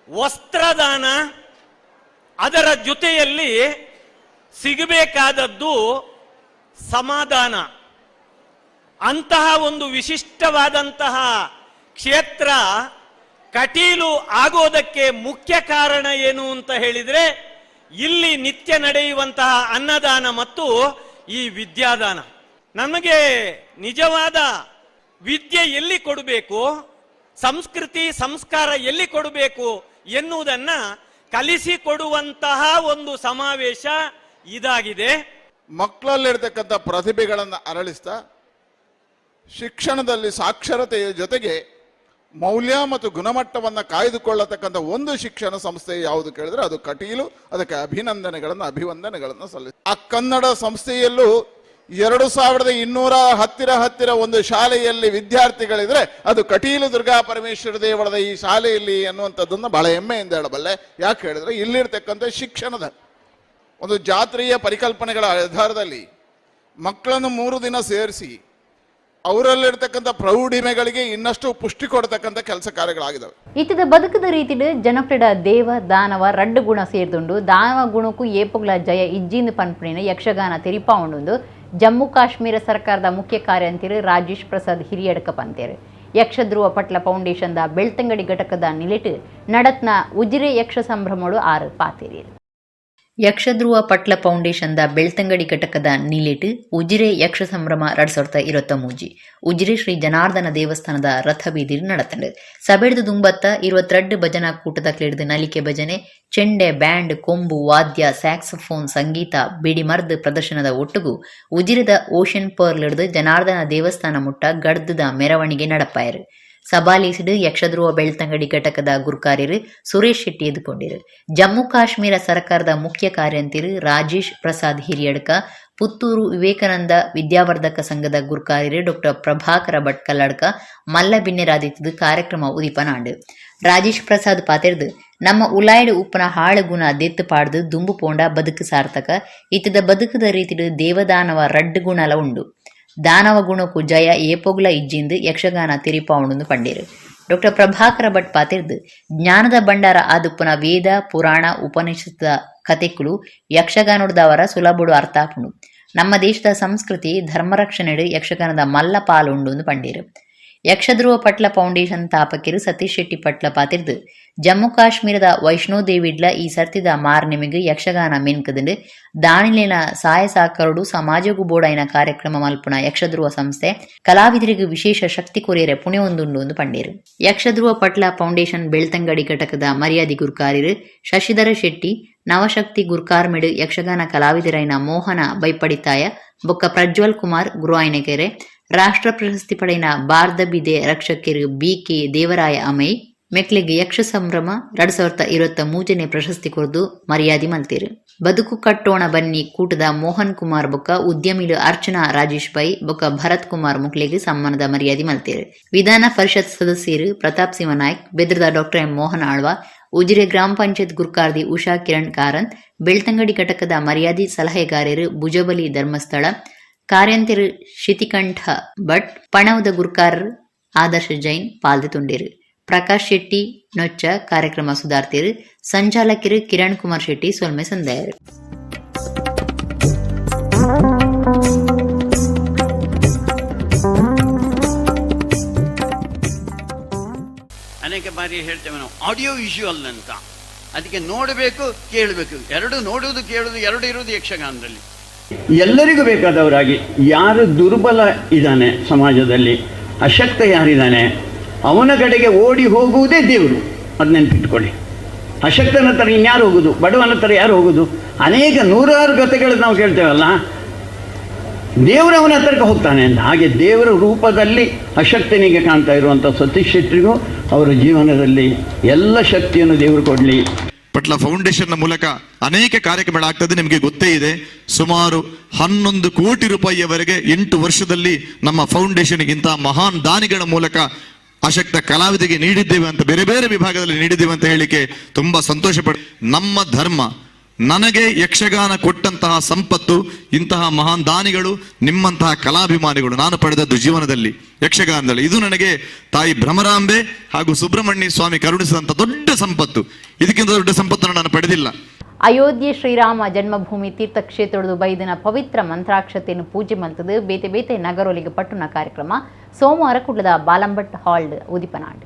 ವಸ್ತ್ರದಾನ, ಅದರ ಜೊತೆಯಲ್ಲಿ ಸಿಗಬೇಕಾದದ್ದು ಸಮಾಧಾನ. ಅಂತಹ ಒಂದು ವಿಶಿಷ್ಟವಾದಂತಹ ಕ್ಷೇತ್ರ ಕಟೀಲು ಆಗೋದಕ್ಕೆ ಮುಖ್ಯ ಕಾರಣ ಏನು ಅಂತ ಹೇಳಿದ್ರೆ ಇಲ್ಲಿ ನಿತ್ಯ ನಡೆಯುವಂತಹ ಅನ್ನದಾನ ಮತ್ತು ಈ ವಿದ್ಯಾದಾನ. ನಮಗೆ ನಿಜವಾದ ವಿದ್ಯೆ ಎಲ್ಲಿ ಕೊಡಬೇಕು, ಸಂಸ್ಕೃತಿ ಸಂಸ್ಕಾರ ಎಲ್ಲಿ ಕೊಡಬೇಕು ಎನ್ನುವುದನ್ನ ಕಲಿಸಿಕೊಡುವಂತಹ ಒಂದು ಸಮಾವೇಶ ಇದಾಗಿದೆ. ಮಕ್ಕಳಲ್ಲಿರ್ತಕ್ಕಂಥ ಪ್ರತಿಭೆಗಳನ್ನು ಅರಳಿಸ್ತಾ ಶಿಕ್ಷಣದಲ್ಲಿ ಸಾಕ್ಷರತೆಯ ಜೊತೆಗೆ ಮೌಲ್ಯ ಮತ್ತು ಗುಣಮಟ್ಟವನ್ನು ಕಾಯ್ದುಕೊಳ್ಳತಕ್ಕಂಥ ಒಂದು ಶಿಕ್ಷಣ ಸಂಸ್ಥೆ ಯಾವುದು ಕೇಳಿದ್ರೆ ಅದು ಕಟೀಲು. ಅದಕ್ಕೆ ಅಭಿನಂದನೆಗಳನ್ನು ಅಭಿವಂದನೆಗಳನ್ನು ಸಲ್ಲಿಸ. ಆ ಕನ್ನಡ ಸಂಸ್ಥೆಯಲ್ಲೂ 2200 ಹತ್ತಿರ ಒಂದು ಶಾಲೆಯಲ್ಲಿ ವಿದ್ಯಾರ್ಥಿಗಳಿದ್ರೆ ಅದು ಕಟೀಲು ದುರ್ಗಾ ಪರಮೇಶ್ವರ ದೇವಳದ ಈ ಶಾಲೆಯಲ್ಲಿ ಅನ್ನುವಂಥದ್ದನ್ನು ಬಹಳ ಹೆಮ್ಮೆಯಿಂದ ಹೇಳಬಲ್ಲೆ. ಯಾಕೆ ಹೇಳಿದ್ರೆ ಇಲ್ಲಿರ್ತಕ್ಕಂಥ ಶಿಕ್ಷಣದ ಒಂದು ಜಾತ್ರೆಯ ಪರಿಕಲ್ಪನೆಗಳ ಆಧಾರದಲ್ಲಿ ಮಕ್ಕಳನ್ನು 3 ದಿನ ಸೇರಿಸಿ ಅವರಲ್ಲಿರ್ತಕ್ಕಂಥ ಪ್ರೌಢಿಮೆಗಳಿಗೆ ಇನ್ನಷ್ಟು ಪುಷ್ಟಿ ಕೊಡತಕ್ಕಂಥ ಕೆಲಸ ಕಾರ್ಯಗಳಾಗಿದ್ದಾವೆ. ಇತದ ಬದುಕದ ರೀತಿಡು ಜನಪ್ರಿಯ ದೇವ ದಾನವ ರಡ್ಡು ಗುಣ ಸೇರ್ದುಂಡು. ದಾನವ ಗುಣಕ್ಕೂ ಏಪುಗಳ ಜಯ ಇಜ್ಜಿಂದು ಪನ್ಪುಣಿನ ಯಕ್ಷಗಾನ ತೆರಿಪಾ ಉಂಡು. ಜಮ್ಮು ಕಾಶ್ಮೀರ ಸರ್ಕಾರದ ಮುಖ್ಯ ಕಾರ್ಯಂತಿರು ರಾಜೇಶ್ ಪ್ರಸಾದ್ ಹಿರಿಯಡ್ಕ ಪಂತೇರು. ಯಕ್ಷಧ್ರುವ ಪಟ್ಲ ಫೌಂಡೇಶನ್ದ ಬೆಳ್ತಂಗಡಿ ಘಟಕದ ನಿಲೆಟು ನಡತ್ನ ಉಜಿರೆ ಯಕ್ಷ ಸಂಭ್ರಮಡು 6 ಪಾತೇರಿಯರು. ಯಕ್ಷಧ್ರುವ ಪಟ್ಲ ಫೌಂಡೇಶನ್ದ ಬೆಳ್ತಂಗಡಿ ಘಟಕದ ನಿಲೆಟು ಉಜಿರೆ ಯಕ್ಷ ಸಂಭ್ರಮ 2023 ಉಜಿರೆ ಶ್ರೀ ಜನಾರ್ದನ ದೇವಸ್ಥಾನದ ರಥ ಬೀದಿರು ನಡತಂಡು. ಸಬೆಡ್ದು ದುಂಬತ್ತ 22 ಭಜನಾ ಕೂಟದ ಕ್ಲೇಡ್ದು ನಲಿಕೆ ಭಜನೆ, ಚೆಂಡೆ, ಬ್ಯಾಂಡ್, ಕೊಂಬು ವಾದ್ಯ, ಸ್ಯಾಕ್ಸೋಫೋನ್ ಸಂಗೀತ, ಬಿಡಿಮರ್ದ್ ಪ್ರದರ್ಶನದ ಒಟ್ಟುಗು ಉಜಿರೆದ ಓಷನ್ ಪರ್ಲ್ ಹಿಡ್ದು ಜನಾರ್ದನ ದೇವಸ್ಥಾನ ಮುಟ್ಟ ಗಡ್ದದ ಮೆರವಣಿಗೆ ನಡಪಾಯರು. ಸಬಾಲೀಸಿಡು ಯಕ್ಷಧ್ರುವ ಬೆಳ್ತಂಗಡಿ ಘಟಕದ ಗುರ್ಕಾರ್ಯರು ಸುರೇಶ್ ಶೆಟ್ಟಿ ಎದುಕೊಂಡಿರು. ಜಮ್ಮು ಕಾಶ್ಮೀರ ಸರ್ಕಾರದ ಮುಖ್ಯ ಕಾರ್ಯಂತಿರು ರಾಜೇಶ್ ಪ್ರಸಾದ್ ಹಿರಿಯಡ್ಕ, ಪುತ್ತೂರು ವಿವೇಕಾನಂದ ವಿದ್ಯಾವರ್ಧಕ ಸಂಘದ ಗುರ್ಕಾರ್ಯರು ಡಾಕ್ಟರ್ ಪ್ರಭಾಕರ ಭಟ್ ಕಲ್ಲಡ್ಕ ಮಲ್ಲ ಬಿನ್ನೆರಾದಿತ್ತದು ಕಾರ್ಯಕ್ರಮ ಉದಿಪನಾಂಡು. ರಾಜೇಶ್ ಪ್ರಸಾದ್ ಪಾತೆರ್ದು ನಮ್ಮ ಉಲಾಯ್ಡು ಉಪ್ಪನ ಹಾಳು ಗುಣ ದೆತ್ತು ಪಾಡ್ದು ದುಂಬು ಪೋಂಡ ಬದುಕು ಸಾರ್ಥಕ. ಇತ್ತದ ಬದುಕದ ರೀತಿಡು ದೇವದಾನವ ರಡ್ಡು ಗುಣಲ ಉಂಡು. ದಾನವ ಗುಣಕ್ಕೂ ಜಯ ಏಪೊಗ್ಲ ಇಜ್ಜಿಂದು ಯಕ್ಷಗಾನ ತಿರಿಪಾವುಂಡು ಪಂಡೇರು. ಡಾಕ್ಟರ್ ಪ್ರಭಾಕರ ಭಟ್ ಪಾತಿರ್ದು ಜ್ಞಾನದ ಭಂಡಾರ ಆದುಪ್ಪನ ವೇದ ಪುರಾಣ ಉಪನಿಷತ್ತ ಕತೆಕುಲು ಯಕ್ಷಗಾನೊಡ್ದವರ ಸುಲಭಡು ಅರ್ಥ ಆಪುಂಡು. ನಮ್ಮ ದೇಶದ ಸಂಸ್ಕೃತಿ ಧರ್ಮರಕ್ಷಣೆಡು ಯಕ್ಷಗಾನದ ಮಲ್ಲ ಪಾಲು ಉಂಡು ಪಂಡೇರು. ಯಕ್ಷಧ್ರುವ ಪಟ್ಲ ಫೌಂಡೇಶನ್ ತಾಪಕಿರು ಸತೀಶ್ ಶೆಟ್ಟಿ ಪಟ್ಲ ಪಾತಿರ್ದು ಜಮ್ಮು ಕಾಶ್ಮೀರದ ವೈಷ್ಣೋದೇವಿಡ್ಲ ಈ ಸರ್ತಿದ ಮಾರ್ನೆಮಿಗ್ ಯಕ್ಷಗಾನ ಮೆನ್ಕುದುಂಡು. ದಾನಿಲೆನ ಸಾಯ ಸಾಕರುಡು ಸಮಾಜಗು ಬೋಡಾಯಿನ ಕಾರ್ಯಕ್ರಮ ಮಲ್ಪುನ ಯಕ್ಷಧ್ರುವ ಸಂಸ್ಥೆ ಕಲಾವಿದರಿಗೆ ವಿಶೇಷ ಶಕ್ತಿ ಕೊರಿಯರೆ ಪುಣೆಯೊಂದುಂಡು ಎಂದು ಪಂಡೇರು. ಯಕ್ಷಧ್ರುವ ಪಟ್ಲ ಫೌಂಡೇಶನ್ ಬೆಳ್ತಂಗಡಿ ಘಟಕದ ಮರ್ಯಾದಿ ಗುರ್ಕಾರಿರು ಶಶಿಧರ ಶೆಟ್ಟಿ, ನವಶಕ್ತಿ ಗುರ್ಕಾರ್ಮೆಡು ಯಕ್ಷಗಾನ ಕಲಾವಿದರೈನ ಮೋಹನ ಬೈಪಡಿತಾಯ ಬೊಕ್ಕ ಪ್ರಜ್ವಲ್ ಕುಮಾರ್ ಗುರುವಾಯನಕೆರೆ, ರಾಷ್ಟ್ರ ಪ್ರಶಸ್ತಿ ಪಡೆಯಿನ ಬಾರ್ದಬಿದೆ ರಕ್ಷಕಿರು ಬಿ.ಕೆ. ದೇವರಾಯ ಅಮೈ ಮೆಕ್ಲೆಗ್ ಯಕ್ಷ ಸಂಭ್ರಮ 2023ನೇ ಪ್ರಶಸ್ತಿ ಕೊರ್ದು ಮರ್ಯಾದಿ ಮಲ್ತೇರು. ಬದುಕು ಕಟ್ಟೋಣ ಬನ್ನಿ ಕೂಟದ ಮೋಹನ್ ಕುಮಾರ್ ಬೊಕ್ಕ ಉದ್ಯಮಿಲು ಅರ್ಚನಾ ರಾಜೇಶ್ ಪೈ ಬೊಕ್ಕ ಭರತ್ ಕುಮಾರ್ ಮುಕ್ಲೆಗ್ ಸಮ್ಮಾನದ ಮರ್ಯಾದಿ ಮಲ್ತೇರು. ವಿಧಾನ ಪರಿಷತ್ ಸದಸ್ಯರು ಪ್ರತಾಪ್ ಸಿಂಹ ನಾಯ್ಕ್, ಬೆದ್ರದ ಡಾಕ್ಟರ್ ಎಂ ಮೋಹನ್ ಆಳ್ವ, ಉಜಿರೆ ಗ್ರಾಮ ಪಂಚಾಯತ್ ಗುರ್ಕಾರ್ದಿ ಉಷಾ ಕಿರಣ್ ಕಾರಂತ್, ಬೆಳ್ತಂಗಡಿ ಘಟಕದ ಮರ್ಯಾದಿ ಸಲಹೆಗಾರರು ಭುಜಬಲಿ ಧರ್ಮಸ್ಥಳ, ಕಾರ್ಯಂತೆರು ಶಿತಿಕಂಠ ಭಟ್, ಪಣವುದ ಗುರ್ಕಾರರ್ ಆದರ್ಶ ಜೈನ್ ಪಾಲ್ದೆ ತುಂಡೇರು. ಪ್ರಕಾಶ್ ಶೆಟ್ಟಿ ನೊಚ್ಚ ಕಾರ್ಯಕ್ರಮ ಸುಧಾರ್ತಿರು. ಸಂಚಾಲಕರು ಕಿರಣ್ ಕುಮಾರ್ ಶೆಟ್ಟಿ ಸೊಲ್ಮೆ ಸಂದಾಯರು. ಅನೇಕ ಬಾರಿ ಹೇಳ್ತೇವೆ ನಾವು ಆಡಿಯೋ ವಿಜುವಲ್ ಅಂತ. ಅದಕ್ಕೆ ನೋಡಬೇಕು, ಕೇಳಬೇಕು, ಎರಡು ನೋಡುವುದು ಕೇಳುವುದು ಎರಡು ಇರುವುದು ಯಕ್ಷಗಾನದಲ್ಲಿ. ಎಲ್ಲರಿಗೂ ಬೇಕಾದವರಾಗಿ ಯಾರು ದುರ್ಬಲ ಇದ್ದಾನೆ ಸಮಾಜದಲ್ಲಿ, ಅಶಕ್ತ ಯಾರಿದ್ದಾನೆ ಅವನ ಕಡೆಗೆ ಓಡಿ ಹೋಗುವುದೇ ದೇವರು. ಅದು ನೆನಪಿಟ್ಕೊಳ್ಳಿ. ಅಶಕ್ತನ ಹತ್ರ ಇನ್ಯಾರು ಹೋಗುದು? ಬಡವನ ಹತ್ರ ಯಾರು ಹೋಗುದು? ಅನೇಕ ನೂರಾರು ಕಥೆಗಳು ನಾವು ಕೇಳ್ತೇವಲ್ಲ, ದೇವರು ಅವನ ಹತ್ರಕ್ಕೆ ಹೋಗ್ತಾನೆ ಅಂತ. ಹಾಗೆ ದೇವರ ರೂಪದಲ್ಲಿ ಅಶಕ್ತನಿಗೆ ಕಾಣ್ತಾ ಇರುವಂಥ ಸತೀಶ್ ಶೆಟ್ಟಿಗೂ ಅವರ ಜೀವನದಲ್ಲಿ ಎಲ್ಲ ಶಕ್ತಿಯನ್ನು ದೇವರು ಕೊಡಲಿ. ಪಟ್ಲ ಫೌಂಡೇಶನ್ ಮೂಲಕ ಅನೇಕ ಕಾರ್ಯಕ್ರಮಗಳಾಗ್ತದೆ, ನಿಮಗೆ ಗೊತ್ತೇ ಇದೆ. ಸುಮಾರು 11 ಕೋಟಿ ರೂಪಾಯಿಯವರೆಗೆ 8 ವರ್ಷದಲ್ಲಿ ನಮ್ಮ ಫೌಂಡೇಶನ್ಗಿಂತ ಮಹಾನ್ ದಾನಿಗಳ ಮೂಲಕ ಅಶಕ್ತ ಕಲಾವಿದರಿಗೆ ನೀಡಿದ್ದೇವೆ ಅಂತ, ಬೇರೆ ಬೇರೆ ವಿಭಾಗದಲ್ಲಿ ನೀಡಿದ್ದೇವೆ ಅಂತ ಹೇಳಿಕೆ ತುಂಬಾ ಸಂತೋಷ ಪಡ. ನಮ್ಮ ಧರ್ಮ ನನಗೆ ಯಕ್ಷಗಾನ ಕೊಟ್ಟಂತಹ ಸಂಪತ್ತು, ಇಂತಹ ಮಹಾನ್ ದಾನಿಗಳು, ನಿಮ್ಮಂತಹ ಕಲಾಭಿಮಾನಿಗಳು ನಾನು ಪಡೆದದ್ದು ಜೀವನದಲ್ಲಿ ಯಕ್ಷಗಾನದಲ್ಲಿ. ಇದು ನನಗೆ ತಾಯಿ ಭ್ರಮರಾಂಬೆ ಹಾಗೂ ಸುಬ್ರಹ್ಮಣ್ಯ ಸ್ವಾಮಿ ಕರುಣಿಸಿದಂಥ ದೊಡ್ಡ ಸಂಪತ್ತು. ಇದಕ್ಕಿಂತ ದೊಡ್ಡ ಸಂಪತ್ತನ್ನು ನಾನು ಪಡೆದಿಲ್ಲ. ಅಯೋಧ್ಯೆ ಶ್ರೀರಾಮ ಜನ್ಮಭೂಮಿ ತೀರ್ಥಕ್ಷೇತ್ರದ ಬೈದಿನ ಪವಿತ್ರ ಮಂತ್ರಾಕ್ಷತೆಯನ್ನು ಪೂಜೆ ಮಲ್ತದು ಬೇತೆ ಬೇತೆ ನಗರೊಲಿಗೆ ಪಟ್ಟುನ ಕಾರ್ಯಕ್ರಮ ಸೋಮವಾರ ಕುಡ್ಲದ ಬಾಲಂಭಟ್ ಹಾಲ್ ಉದಿಪನಾಡ್.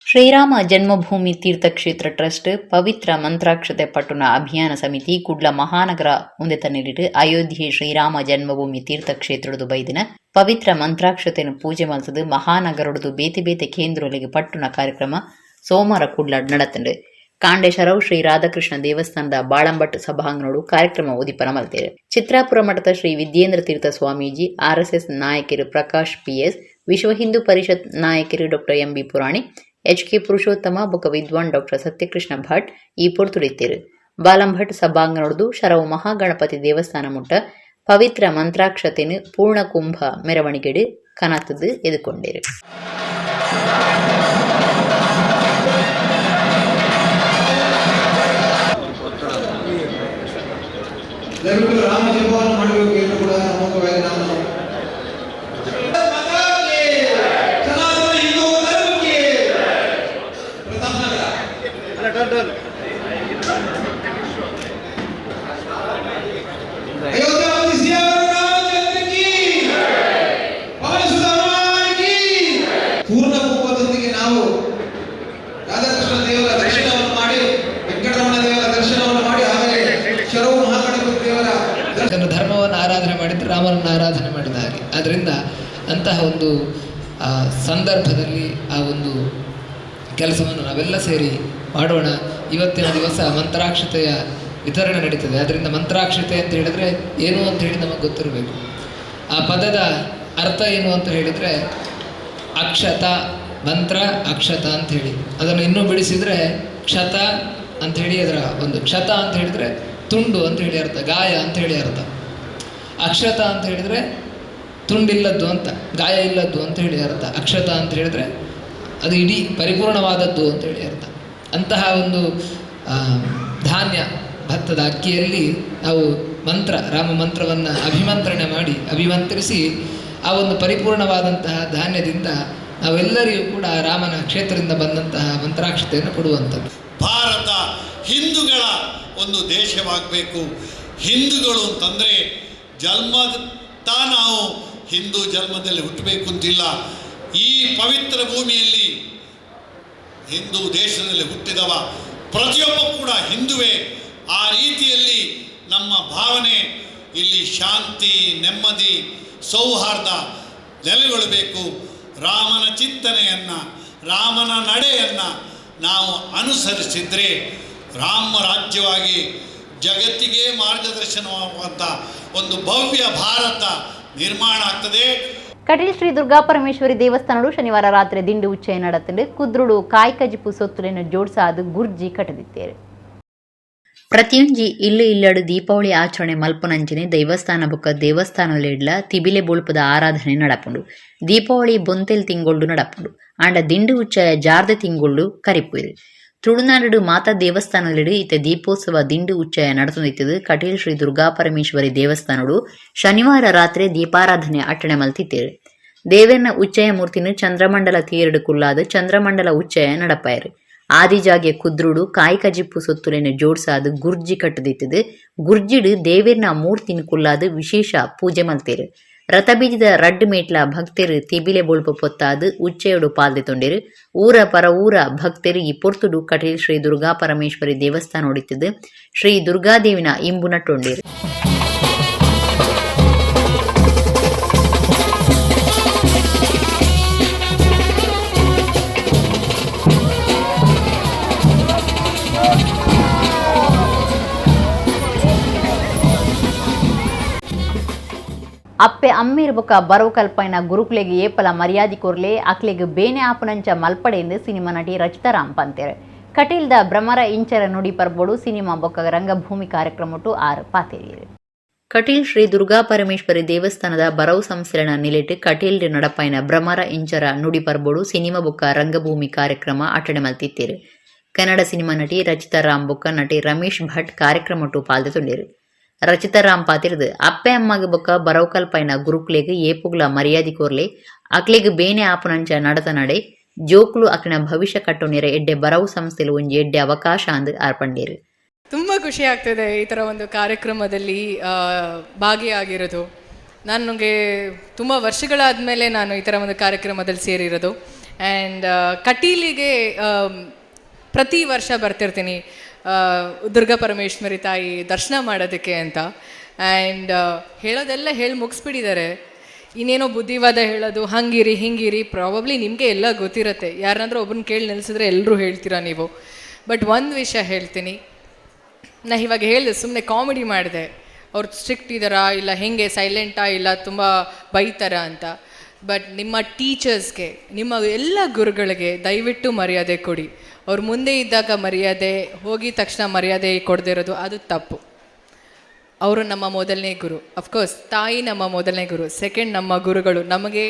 ಶ್ರೀರಾಮ ಜನ್ಮಭೂಮಿ ತೀರ್ಥಕ್ಷೇತ್ರ ಟ್ರಸ್ಟ್ ಪವಿತ್ರ ಮಂತ್ರಾಕ್ಷತೆ ಪಟ್ಟುನ ಅಭಿಯಾನ ಸಮಿತಿ ಕುಡ್ಲ ಮಹಾನಗರ ಉಂದೆತ ನೀಡಿಟ್ಟು ಅಯೋಧ್ಯೆ ಶ್ರೀರಾಮ ಜನ್ಮಭೂಮಿ ತೀರ್ಥಕ್ಷೇತ್ರದ ಬೈದಿನ ಪವಿತ್ರ ಮಂತ್ರಾಕ್ಷತೆಯನ್ನು ಪೂಜೆ ಮಲ್ತದು ಮಹಾನಗರೊಡದು ಬೇತೆ ಬೇತೆ ಕೇಂದ್ರೊಲಿಗೆ ಪಟ್ಟುನ ಕಾರ್ಯಕ್ರಮ ಸೋಮವಾರ ಕುಡ್ಲ ನಡತಂಡು. ಕಾಂಡೇಶರವು ಶ್ರೀ ರಾಧಾಕೃಷ್ಣ ದೇವಸ್ಥಾನದ ಬಾಳಂಭಟ್ ಸಭಾಂಗಣೋಡು ಕಾರ್ಯಕ್ರಮ ಉದಿಪನ ಮಲ್ತೇರು. ಚಿತ್ರಾಪುರ ಮಠದ ಶ್ರೀ ವಿದ್ಯೇಂದ್ರ ತೀರ್ಥ ಸ್ವಾಮೀಜಿ, ಆರ್ಎಸ್ಎಸ್ ನಾಯಕರು ಪ್ರಕಾಶ್ ಪಿಎಸ್, ವಿಶ್ವ ಹಿಂದೂ ಪರಿಷತ್ ನಾಯಕರು doctor MB Purani, HK Purushottama ಬೊಕ ವಿದ್ವಾನ್ ಡಾಕ್ಟರ್ ಸತ್ಯಕೃಷ್ಣ ಭಟ್ ಈ ಪೊರ್ತುಡಿತ್ತೇರು. ಬಾಲಂಭಟ್ ಸಭಾಂಗಣೋಡು ಶರವು ಮಹಾಗಣಪತಿ ದೇವಸ್ಥಾನ ಮುಟ್ಟ ಪವಿತ್ರ ಮಂತ್ರಾಕ್ಷತೆನು ಪೂರ್ಣಕುಂಭ ಮೆರವಣಿಗೆಡು ಕನತದು ಎದುಕೊಂಡೇರು. ದಯವಿಟ್ಟು ರಾಮ ಜಪವನ್ನು ಮಾಡಬೇಕು ಎಂದು ಕೂಡ ಪ್ರಮುಖವಾಗಿ ನಾನು ಪೂರ್ಣ ಕುಂಭದೊಂದಿಗೆ ನಾವು ರಾಧಾಕೃಷ್ಣ ದೇವರ ದರ್ಶನವನ್ನು ಮಾಡಿ, ವೆಂಕಟರಮಣ ದೇವರ ದರ್ಶನವನ್ನು ಮಾಡಿ, ಆಮೇಲೆ ಶರವು ಮಹಾಗಣಪತಿ ದೇವರ ಧರ್ಮವನ್ನು ಆರಾಧನೆ ಮಾಡಿದರೆ ರಾಮನನ್ನು ಆರಾಧನೆ ಮಾಡಿದ ಹಾಗೆ. ಆದ್ದರಿಂದ ಅಂತಹ ಒಂದು ಸಂದರ್ಭದಲ್ಲಿ ಆ ಒಂದು ಕೆಲಸವನ್ನು ನಾವೆಲ್ಲ ಸೇರಿ ಮಾಡೋಣ. ಇವತ್ತಿನ ದಿವಸ ಮಂತ್ರಾಕ್ಷತೆಯ ವಿತರಣೆ ನಡೀತದೆ. ಆದ್ದರಿಂದ ಮಂತ್ರಾಕ್ಷತೆ ಅಂತ ಹೇಳಿದರೆ ಏನು ಅಂತ ಹೇಳಿ ನಮಗೆ ಗೊತ್ತಿರಬೇಕು. ಆ ಪದದ ಅರ್ಥ ಏನು ಅಂತ ಹೇಳಿದರೆ ಅಕ್ಷತ, ಮಂತ್ರ ಅಕ್ಷತ ಅಂಥೇಳಿ. ಅದನ್ನು ಇನ್ನೂ ಬಿಡಿಸಿದರೆ ಕ್ಷತ ಅಂಥೇಳಿ, ಅದರ ಒಂದು ಕ್ಷತ ಅಂತ ಹೇಳಿದರೆ ತುಂಡು ಅಂತ ಹೇಳಿ ಅರ್ಥ, ಗಾಯ ಅಂತ ಹೇಳಿ ಅರ್ಥ. ಅಕ್ಷತ ಅಂತ ಹೇಳಿದರೆ ತುಂಡಿಲ್ಲದ್ದು ಅಂತ, ಗಾಯ ಇಲ್ಲದ್ದು ಅಂತ ಹೇಳಿ ಅರ್ಥ. ಅಕ್ಷತ ಅಂತ ಹೇಳಿದರೆ ಅದು ಇಡೀ ಪರಿಪೂರ್ಣವಾದದ್ದು ಅಂತ ಹೇಳಿ ಅರ್ಥ. ಅಂತಹ ಒಂದು ಧಾನ್ಯ ಭತ್ತದ ಅಕ್ಕಿಯಲ್ಲಿ ನಾವು ಮಂತ್ರ, ರಾಮ ಮಂತ್ರವನ್ನು ಅಭಿಮಂತ್ರಣೆ ಮಾಡಿ ಅಭಿಮಂತ್ರಿಸಿ ಆ ಒಂದು ಪರಿಪೂರ್ಣವಾದಂತಹ ಧಾನ್ಯದಿಂದ ನಾವೆಲ್ಲರಿಗೂ ಕೂಡ ರಾಮನ ಕ್ಷೇತ್ರದಿಂದ ಬಂದಂತಹ ಮಂತ್ರಾಕ್ಷತೆಯನ್ನು ಕೊಡುವಂಥದ್ದು. ಭಾರತ ಹಿಂದೂಗಳ ಒಂದು ದೇಶವಾಗಬೇಕು. ಹಿಂದೂಗಳು ಅಂತಂದರೆ ಜನ್ಮದ ನಾವು ಹಿಂದೂ ಜನ್ಮದಲ್ಲಿ ಹುಟ್ಟಬೇಕು ಅಂತಿಲ್ಲ. ಈ ಪವಿತ್ರ ಭೂಮಿಯಲ್ಲಿ ಹಿಂದೂ ದೇಶದಲ್ಲಿ ಹುಟ್ಟಿದವ ಪ್ರತಿಯೊಬ್ಬ ಕೂಡ ಹಿಂದುವೇ. ಆ ರೀತಿಯಲ್ಲಿ ನಮ್ಮ ಭಾವನೆ ಇಲ್ಲಿ ಶಾಂತಿ, ನೆಮ್ಮದಿ, ಸೌಹಾರ್ದ ನೆಲೆಗೊಳ್ಳಬೇಕು. ರಾಮನ ಚಿಂತನೆಯನ್ನು, ರಾಮನ ನಡೆಯನ್ನು ನಾವು ಅನುಸರಿಸಿದರೆ ರಾಮ ರಾಜ್ಯವಾಗಿ ಜಗತ್ತಿಗೆ ಮಾರ್ಗದರ್ಶನವಾಗುವಂಥ ಒಂದು ಭವ್ಯ ಭಾರತ ನಿರ್ಮಾಣ ಆಗ್ತದೆ. ಕಟೀಲ್ ಶ್ರೀ ದುರ್ಗಾ ಪರಮೇಶ್ವರಿ ದೇವಸ್ಥಾನಡು ಶನಿವಾರ ರಾತ್ರಿ ದಿಂಡು ಉಚ್ಚಯ ನಡತಂಡು ಕುದ್ರುಡು ಕಾಯ್ಕಜಿಪು ಸೊತ್ತುಲೆಯನ್ನು ಜೋಡ್ಸಾದು ಗುರ್ಜಿ ಕಟ್ಟದಿತ್ತೇರು. ಪ್ರತಿಯೊಂಜಿ ಇಲ್ಲು ಇಲ್ಲಡು ದೀಪಾವಳಿ ಆಚರಣೆ ಮಲ್ಪುನಂಚನೆ ದೈವಸ್ಥಾನ ಬೊಕ್ಕ ದೇವಸ್ಥಾನಲೆಡ್ಲ ತಿಬಿಲೆ ಬೊಳ್ಪದ ಆರಾಧನೆ ನಡಪುಂಡು. ದೀಪಾವಳಿ ಬೊಂತೆಲ್ ತಿಂಗೊಳ್ಡು ನಡಪುಂಡು. ಆಂಡ ದಿಂಡು ಉಚ್ಚಯ ಜಾರ್ದ ತಿಂಗೊಳ್ಡು ಕರಿಪುಯಿರು. ತುಳುನಾಡು ಮಾತಾ ದೇವಸ್ಥಾನಲೆಡು ಇತ್ತ ದೀಪೋತ್ಸವ ದಿಂಡು ಉಚ್ಚಯ ನಡತೊಂದಿತ್ತದು. ಕಟೀಲ್ ಶ್ರೀ ದುರ್ಗಾ ಪರಮೇಶ್ವರಿ ದೇವಸ್ಥಾನಡು ಶನಿವಾರ ರಾತ್ರಿ ದೀಪಾರಾಧನೆ ಅಟ್ಟಣೆ ಮಲ್ತಿತ್ತೇರು. ದೇವೆರ್ನ ಉಚ್ಚಯ ಮೂರ್ತಿನ ಚಂದ್ರಮಂಡಲ ತೇರುಡು ಕುಲ್ಲಾದು ಚಂದ್ರಮಂಡಲ ಉಚ್ಚಯ ನಡಪಾಯರು. ಆದಿಜಾಗೆ ಕುದ್ರುಡು ಕಾಯ್ಕಜಿಪ್ಪು ಸೊತ್ತುಲೆನ ಜೋಡ್ಸಾದು ಗುರ್ಜಿ ಕಟ್ಟದಿತ್ತದು. ಗುರ್ಜಿಡು ದೇವೆರ್ನ ಮೂರ್ತಿನ ಕುಲ್ಲಾದು ವಿಶೇಷ ಪೂಜೆ ಮಲ್ತೇರು. ರಥಬೀಜದ ರಡ್ಡು ಮೇಟ್ಲ ಭಕ್ತರು ತಿಬಿಲೆ ಬೊಳ್ಪು ಪೊತ್ತಾದು ಉಚ್ಚೆಯೊಡು ಪಾಲ್ದೆ ತೊಂಡೇರು. ಊರ ಪರ ಊರ ಭಕ್ತರು ಈ ಪೊರ್ತುಡು ಕಟೀಲ್ ಶ್ರೀ ದುರ್ಗಾ ಪರಮೇಶ್ವರಿ ದೇವಸ್ಥಾನ ಹೊಡಿತದು ಶ್ರೀ ದುರ್ಗಾದೇವಿನ ಇಂಬು ನಟ್ಟೊಂಡೇರು. ಅಪ್ಪೆ ಅಮ್ಮೇರ್ ಬೊಕ್ಕ ಬರವು ಕಲ್ಪೈನ ಗುರುಕುಲೆಗ್ ಏಪಲ ಮರ್ಯಾದೆ ಕೊರ್ಲೆ ಅಕ್ಲೆಗ್ ಬೇನೆ ಆಪುನಂಚ ಮಲ್ಪಡೆ ಎಂದು ಸಿನಿಮಾ ನಟಿ ರಚಿತಾ ರಾಮ್ ಪಂತೇರು. ಕಟೀಲ್ದ ಭ್ರಮರ ಇಂಚರ ನುಡಿ ಪರ್ಬೋಡು ಸಿನಿಮಾ ಬೊಕ್ಕ ರಂಗಭೂಮಿ ಕಾರ್ಯಕ್ರಮಟ್ಟು ಆರ್ ಪಾತೇರಿಯರು. ಕಟೀಲ್ ಶ್ರೀ ದುರ್ಗಾ ಪರಮೇಶ್ವರಿ ದೇವಸ್ಥಾನದ ಬರವು ಸಂಸ್ಥೆನ ನಿಲೆಟ್ ಕಟೀಲ್ ನಡಪಾಯಿನ ಭ್ರಮರ ಇಂಚರ ನುಡಿ ಪರ್ಬೋಡು ಸಿನಿಮಾ ಬೊಕ್ಕ ರಂಗಭೂಮಿ ಕಾರ್ಯಕ್ರಮ ಅಟಣೆ ಮಲ್ತಿತ್ತೇರು. ಕನ್ನಡ ಸಿನಿಮಾ ನಟಿ ರಚಿತಾ ರಾಮ್ ಬೊಕ್ಕ ನಟಿ ರಮೇಶ್ ಭಟ್ ಕಾರ್ಯಕ್ರಮಟ್ಟು ಪಾಲ್ದೆ ತೊಂಡೇರು. ರಚಿತಾ ರಾಮ್ ಪಾತಿರ್ದು ಅಪ್ಪೆ ಅಮ್ಮಗ ಬೊಕ್ಕ ಬರವುಕಲ್ಪೈನ ಗುರುಕುಲೆಗ್ ಏಪುಗ್ಲ ಮರ್ಯಾದೆ ಕೋರ್ಲೆ ಅಕ್ಲೆಗ್ ಬೇನೆ ಆಪುನಂಚ ನಡತ ನಡೆ ಜೋಕ್ಲು ಅಕ್ಲಿನ ಭವಿಷ್ಯ ಕಟ್ಟೊನಿರ ಎಡ್ಡೆ ಬರವು ಸಂಸ್ಥೆಲು ಒಂಜಿ ಎಡ್ಡೆ ಅವಕಾಶ ಅಂದ್ ಆರ್ಪಂಡೇರು. ತುಂಬ ಖುಷಿ ಆಗ್ತಿದೆ ಈ ಥರ ಒಂದು ಕಾರ್ಯಕ್ರಮದಲ್ಲಿ ಭಾಗಿಯಾಗಿರೋದು. ನನಗೆ ತುಂಬ ವರ್ಷಗಳಾದ ಮೇಲೆ ನಾನು ಈ ಥರ ಒಂದು ಕಾರ್ಯಕ್ರಮದಲ್ಲಿ ಸೇರಿರೋದು. ಆ್ಯಂಡ್ ಕಟೀಲಿಗೆ ಪ್ರತಿ ವರ್ಷ ಬರ್ತಿರ್ತೀನಿ ದುರ್ಗಾ ಪರಮೇಶ್ವರಿ ತಾಯಿ ದರ್ಶನ ಮಾಡೋದಕ್ಕೆ ಅಂತ. ಆ್ಯಂಡ್ ಹೇಳೋದೆಲ್ಲ ಹೇಳಿ ಮುಗಿಸ್ಬಿಟ್ಟಿದ್ದಾರೆ. ಇನ್ನೇನೋ ಬುದ್ಧಿವಾದ ಹೇಳೋದು, ಹಂಗಿರಿ ಹಿಂಗಿರಿ, ಪ್ರಾಬಬ್ಲಿ ನಿಮಗೆ ಎಲ್ಲ ಗೊತ್ತಿರುತ್ತೆ. ಯಾರನ್ನಾದ್ರೂ ಒಬ್ಬರನ್ನ ಕೇಳಿ ನಿಲ್ಲಿಸಿದ್ರೆ ಎಲ್ಲರೂ ಹೇಳ್ತೀರಾ ನೀವು. ಬಟ್ ಒಂದು ವಿಷಯ ಹೇಳ್ತೀನಿ, ನಾ ಇವಾಗ ಹೇಳಿದೆ, ಸುಮ್ಮನೆ ಕಾಮಿಡಿ ಮಾಡಿದೆ, ಅವ್ರು ಸ್ಟ್ರಿಕ್ಟ್ ಇದ್ದಾರಾ ಇಲ್ಲ ಹೇಗೆ, ಸೈಲೆಂಟಾ ಇಲ್ಲ ತುಂಬ ಬೈತಾರ ಅಂತ. ಬಟ್ ನಿಮ್ಮ ಟೀಚರ್ಸ್ಗೆ, ನಿಮ್ಮ ಎಲ್ಲ ಗುರುಗಳಿಗೆ ದಯವಿಟ್ಟು ಮರ್ಯಾದೆ ಕೊಡಿ. ಅವ್ರ ಮುಂದೆ ಇದ್ದಾಗ ಮರ್ಯಾದೆ, ಹೋಗಿದ ತಕ್ಷಣ ಮರ್ಯಾದೆ ಕೊಡದೇ ಇರೋದು ಅದು ತಪ್ಪು. ಅವರು ನಮ್ಮ ಮೊದಲನೇ ಗುರು, ಅಫ್ಕೋರ್ಸ್ ತಾಯಿ ನಮ್ಮ ಮೊದಲನೇ ಗುರು, ಸೆಕೆಂಡ್ ನಮ್ಮ ಗುರುಗಳು, ನಮಗೆ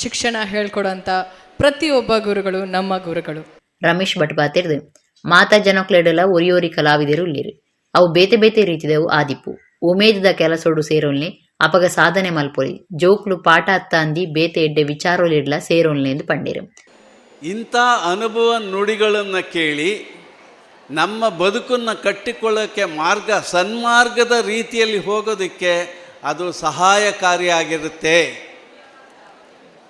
ಶಿಕ್ಷಣ ಹೇಳ್ಕೊಡೋಂಥ ಪ್ರತಿಯೊಬ್ಬ ಗುರುಗಳು ನಮ್ಮ ಗುರುಗಳು. ರಮೇಶ್ ಭಟ್ ಬಾತಿರ್ದು ಮಾತಾ ಜನಕ್ಲೆಡೆಲ್ಲ ಒರಿಯೋರಿ ಕಲಾವಿದರು ಇಲ್ಲಿರು. ಅವು ಬೇತೆ ಬೇತೆ ರೀತಿದವು ಆದಿಪ್ಪು ಉಮೇದದ ಕೆಲಸೋಡು ಸೇರೋಲ್ನೆ ಅಪಗ ಸಾಧನೆ ಮಲ್ಪೊಲಿ ಜೋಕ್ಲು ಪಾಠ ಅತ್ತ ಅಂದಿ ಬೇತೆ ಎಡ್ಡೆ ವಿಚಾರೋಲಿಡ್ಲ ಸೇರೋಲ್ನೆ ಎಂದು ಪಂಡೇರು. ಇಂಥ ಅನುಭವ ನುಡಿಗಳನ್ನು ಕೇಳಿ ನಮ್ಮ ಬದುಕನ್ನು ಕಟ್ಟಿಕೊಳ್ಳೋಕ್ಕೆ ಮಾರ್ಗ, ಸನ್ಮಾರ್ಗದ ರೀತಿಯಲ್ಲಿ ಹೋಗೋದಕ್ಕೆ ಅದು ಸಹಾಯಕಾರಿಯಾಗಿರುತ್ತೆ.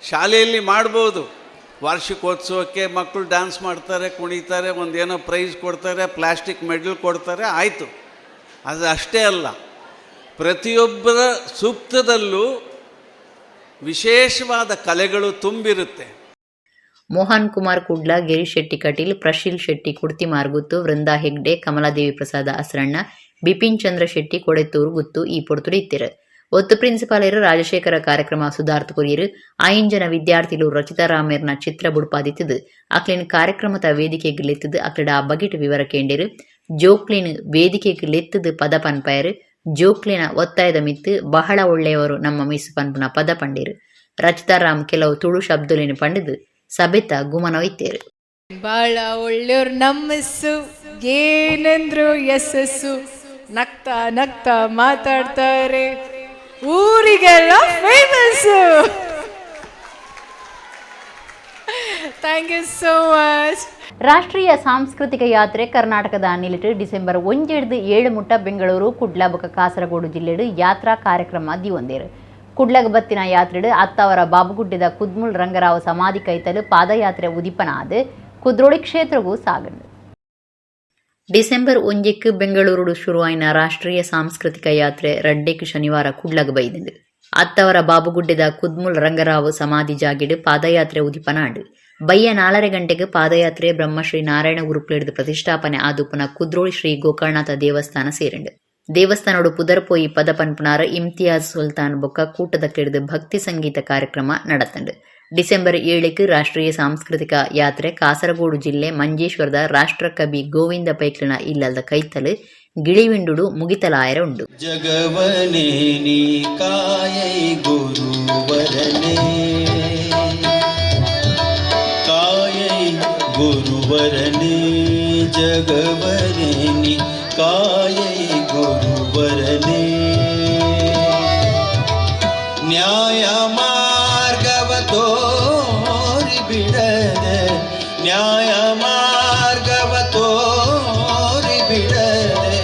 ಶಾಲೆಯಲ್ಲಿ ಮಾಡ್ಬೋದು, ವಾರ್ಷಿಕೋತ್ಸವಕ್ಕೆ ಮಕ್ಕಳು ಡ್ಯಾನ್ಸ್ ಮಾಡ್ತಾರೆ, ಕುಣಿತಾರೆ, ಒಂದೇನೋ ಪ್ರೈಸ್ ಕೊಡ್ತಾರೆ, ಪ್ಲಾಸ್ಟಿಕ್ ಮೆಡಲ್ ಕೊಡ್ತಾರೆ, ಆಯಿತು. ಅದು ಅಷ್ಟೇ ಅಲ್ಲ, ಪ್ರತಿಯೊಬ್ಬರ ಸೂಕ್ತದಲ್ಲೂ ವಿಶೇಷವಾದ ಕಲೆಗಳು ತುಂಬಿರುತ್ತೆ. ಮೋಹನ್ ಕುಮಾರ್ ಕುಡ್ಲ, ಗಿರೀಶ್ ಶೆಟ್ಟಿ ಕಟೀಲ್, ಪ್ರಶೀಲ್ ಶೆಟ್ಟಿ ಕುಡ್ತಿಮಾರ್ ಗುತ್ತು, ವೃಂದಾ ಹೆಗ್ಡೆ, ಕಮಲಾದೇವಿ ಪ್ರಸಾದ ಅಸ್ರಣ್ಣ, ಬಿಪಿನ್ ಚಂದ್ರ ಶೆಟ್ಟಿ ಕೊಡೆತ್ತೂರು ಗುತ್ತು ಈ ಪೊರ್ತುಡು ಇತ್ತಿರು. ಒತ್ತು ಪ್ರಿನ್ಸಿಪಾಲರು ರಾಜಶೇಖರ ಕಾರ್ಯಕ್ರಮ ಸುಧಾರ್ಥ ಕೊರಿಯರು. ಐಂಜನ ವಿದ್ಯಾರ್ಥಿಲು ರಚಿತಾ ರಾಮೇರ್ನ ಚಿತ್ರ ಬುಡ್ಪಾದಿತ್ತದು. ಅಕ್ಲಿನ್ ಕಾರ್ಯಕ್ರಮದ ವೇದಿಕೆಗೆ ಲೆತ್ತದು ಅಕ್ಲಿಡ ಆ ಬಗೆಟ್ ವಿವರ ಕೇಂಡಿರು. ಜೋಕ್ಲಿನ್ ವೇದಿಕೆಗೆ ಲೆತ್ತದು ಪದ ಪನ್ಪಾಯರು. ಜೋಕ್ಲಿನ ಒತ್ತಾಯದ ಮಿತ್ತು ಬಹಳ ಒಳ್ಳೆಯವರು ನಮ್ಮ ಮಿಸ್ ಪನ್ಪುನ ಪದ ಪಂಡೇರು. ರಚಿತಾ ರಾಮ್ ಕೆಲವು ತುಳು ಶಬ್ದಲೇನು ಪಂಡಿದು ಸಬೆತ ಗುಮನೊಯ್ತೇರು. ಬಹಳ ಒಳ್ಳೆಯವ್ರು ನಮ್ಮ ಮಿಸ್ಸು, ಏನಂದ್ರು ಯಶಸ್ಸು, ನಗ್ತಾ ನಗ್ತಾ ಮಾತಾಡ್ತಾರೆ, ಊರಿಗೆಲ್ಲ famous. Thank you so much. ರಾಷ್ಟ್ರೀಯ ಸಾಂಸ್ಕೃತಿಕ ಯಾತ್ರೆ ಕರ್ನಾಟಕದ ನಿಲಿಟು ಡಿಸೆಂಬರ್ 1 7 ಮುಟ್ಟ ಬೆಂಗಳೂರು, ಕುಡ್ಲ ಬೊಕ ಕಾಸರಗೋಡು ಜಿಲ್ಲೆಡು ಯಾತ್ರಾ ಕಾರ್ಯಕ್ರಮ ದಿವೊಂದೇರು. ಕುಡ್ಲಗ ಬತ್ತಿನ ಯಾತ್ರೆಡು ಅತ್ತಾವರ ಬಾಬುಗುಡ್ಡೆದ ಕುದ್ಮುಲ್ ರಂಗರಾವ್ ಸಮಾಧಿ ಕೈತಲು ಪಾದಯಾತ್ರೆ ಉದಿಪನ ಆದ್ ಕುದ್ರೋಳಿ ಕ್ಷೇತ್ರಗೂ ಸಾಗಂಡು. ಡಿಸೆಂಬರ್ 1 ಬೆಂಗಳೂರು ಶುರುವಾಯಿನ ರಾಷ್ಟ್ರೀಯ ಸಾಂಸ್ಕೃತಿಕ ಯಾತ್ರೆ 2 ಶನಿವಾರ ಕುಡ್ಲಗ ಬೈದಂಡು. ಅತ್ತವರ ಬಾಬುಗುಡ್ಡೆದ ಕುದ್ಮುಲ್ ರಂಗರಾವ್ ಸಮಾಧಿ ಜಾಗಿಡು ಪಾದಯಾತ್ರೆ ಉದಿಪನ ಆಂಡು. ಬಯ್ಯ 4:30 ಗಂಟೆಗೆ ಪಾದಯಾತ್ರೆ ಬ್ರಹ್ಮಶ್ರೀ ನಾರಾಯಣ ಗುರುಕ್ಲೆಡ್ದು ಪ್ರತಿಷ್ಠಾಪನೆ ಆದುಪುನ ಕುದ್ರೋಳಿ ಶ್ರೀ ಗೋಕರ್ಣನಾಥ ದೇವಸ್ಥಾನ ಸೇರಂಡು. ದೇವಸ್ಥಾನೋಡು ಪುದರ್ಪೋಯಿ ಪದ ಪನ್ಪುನಾರ ಇಮ್ತಿಯಾಜ್ ಸುಲ್ತಾನ್ ಬೊಕ್ಕ ಕೂಟದ ಭಕ್ತಿ ಸಂಗೀತ ಕಾರ್ಯಕ್ರಮ ನಡತಂಡು. ಡಿಸೆಂಬರ್ 7 ರಾಷ್ಟ್ರೀಯ ಸಾಂಸ್ಕೃತಿಕ ಯಾತ್ರೆ ಕಾಸರಗೋಡು ಜಿಲ್ಲೆ ಮಂಜೇಶ್ವರದ ರಾಷ್ಟ್ರಕವಿ ಗೋವಿಂದ ಪೈಕ್ಲಿನ ಇಲ್ಲದ ಕೈತಲು ಗಿಳಿವಿಂಡುಡು ಮುಗಿತಲಾಯರ ಉಂಡು. ಜಗವನೇ ನೀ ಕಾಯೈ ಗುರುವರನೇ, ಕಾಯೈ ಗುರುವರನೇ, ಜಗವನೇ ನೀ ಕಾಯೈ ಗುರುವರನೇ. ನ್ಯಾಯ ಮಾರ್ಗವ ತೋರಿ ಬಿಡದೆ, ನ್ಯಾಯ ಮಾರ್ಗವ ತೋರಿ ಬಿಡದೆ,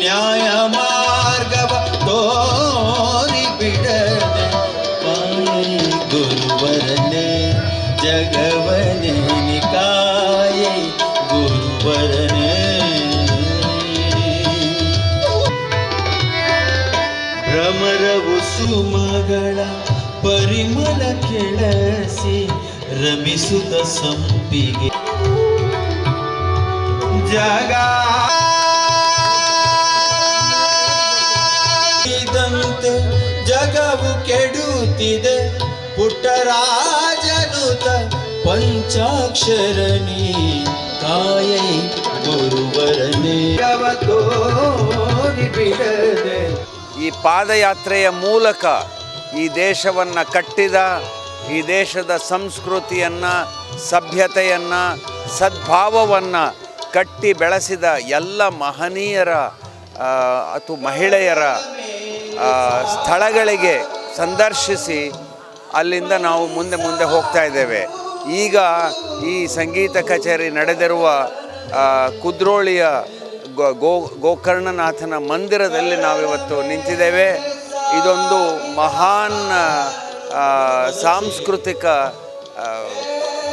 ನ್ಯಾಯ ಮಾರ್ಗವ ತೋರಿ ಬಿಡದೆ, ಕಾಯೈ ಗುರುವರನೇ, ಜಗವನೇ ನಿಕಾಯೈ ಗುರುವರನೇ. ಭ್ರಮರವು ಸುಮಗಳ ಪರಿಮಳ ಕೆಳಸಿ ರಮಿಸುತ್ತ ಸಂಪಿಗೆ ಜಗ ಇದಂತೆ ಜಗವು ಕೆಡುತ್ತಿದೆ ಪುಟ್ಟರಾಜನುತ ಪಂಚಾಕ್ಷರಣಿ ಕಾಯೈ ಗುರುವರನೇ ತೋರಿ ಬಿಡದೆ. ಈ ಪಾದಯಾತ್ರೆಯ ಮೂಲಕ ಈ ದೇಶವನ್ನು ಕಟ್ಟಿದ, ಈ ದೇಶದ ಸಂಸ್ಕೃತಿಯನ್ನು, ಸಭ್ಯತೆಯನ್ನು, ಸದ್ಭಾವವನ್ನು ಕಟ್ಟಿ ಬೆಳೆಸಿದ ಎಲ್ಲ ಮಹನೀಯರ ಅಥವಾ ಮಹಿಳೆಯರ ಸ್ಥಳಗಳಿಗೆ ಸಂದರ್ಶಿಸಿ ಅಲ್ಲಿಂದ ನಾವು ಮುಂದೆ ಮುಂದೆ ಹೋಗ್ತಾ ಇದ್ದೇವೆ. ಈಗ ಈ ಸಂಗೀತ ಕಚೇರಿ ನಡೆದಿರುವ ಕುದ್ರೋಳಿಯ ಗೋಕರ್ಣನಾಥನ ಮಂದಿರದಲ್ಲಿ ನಾವಿವತ್ತು ನಿಂತಿದ್ದೇವೆ. ಇದೊಂದು ಮಹಾನ್ ಸಾಂಸ್ಕೃತಿಕ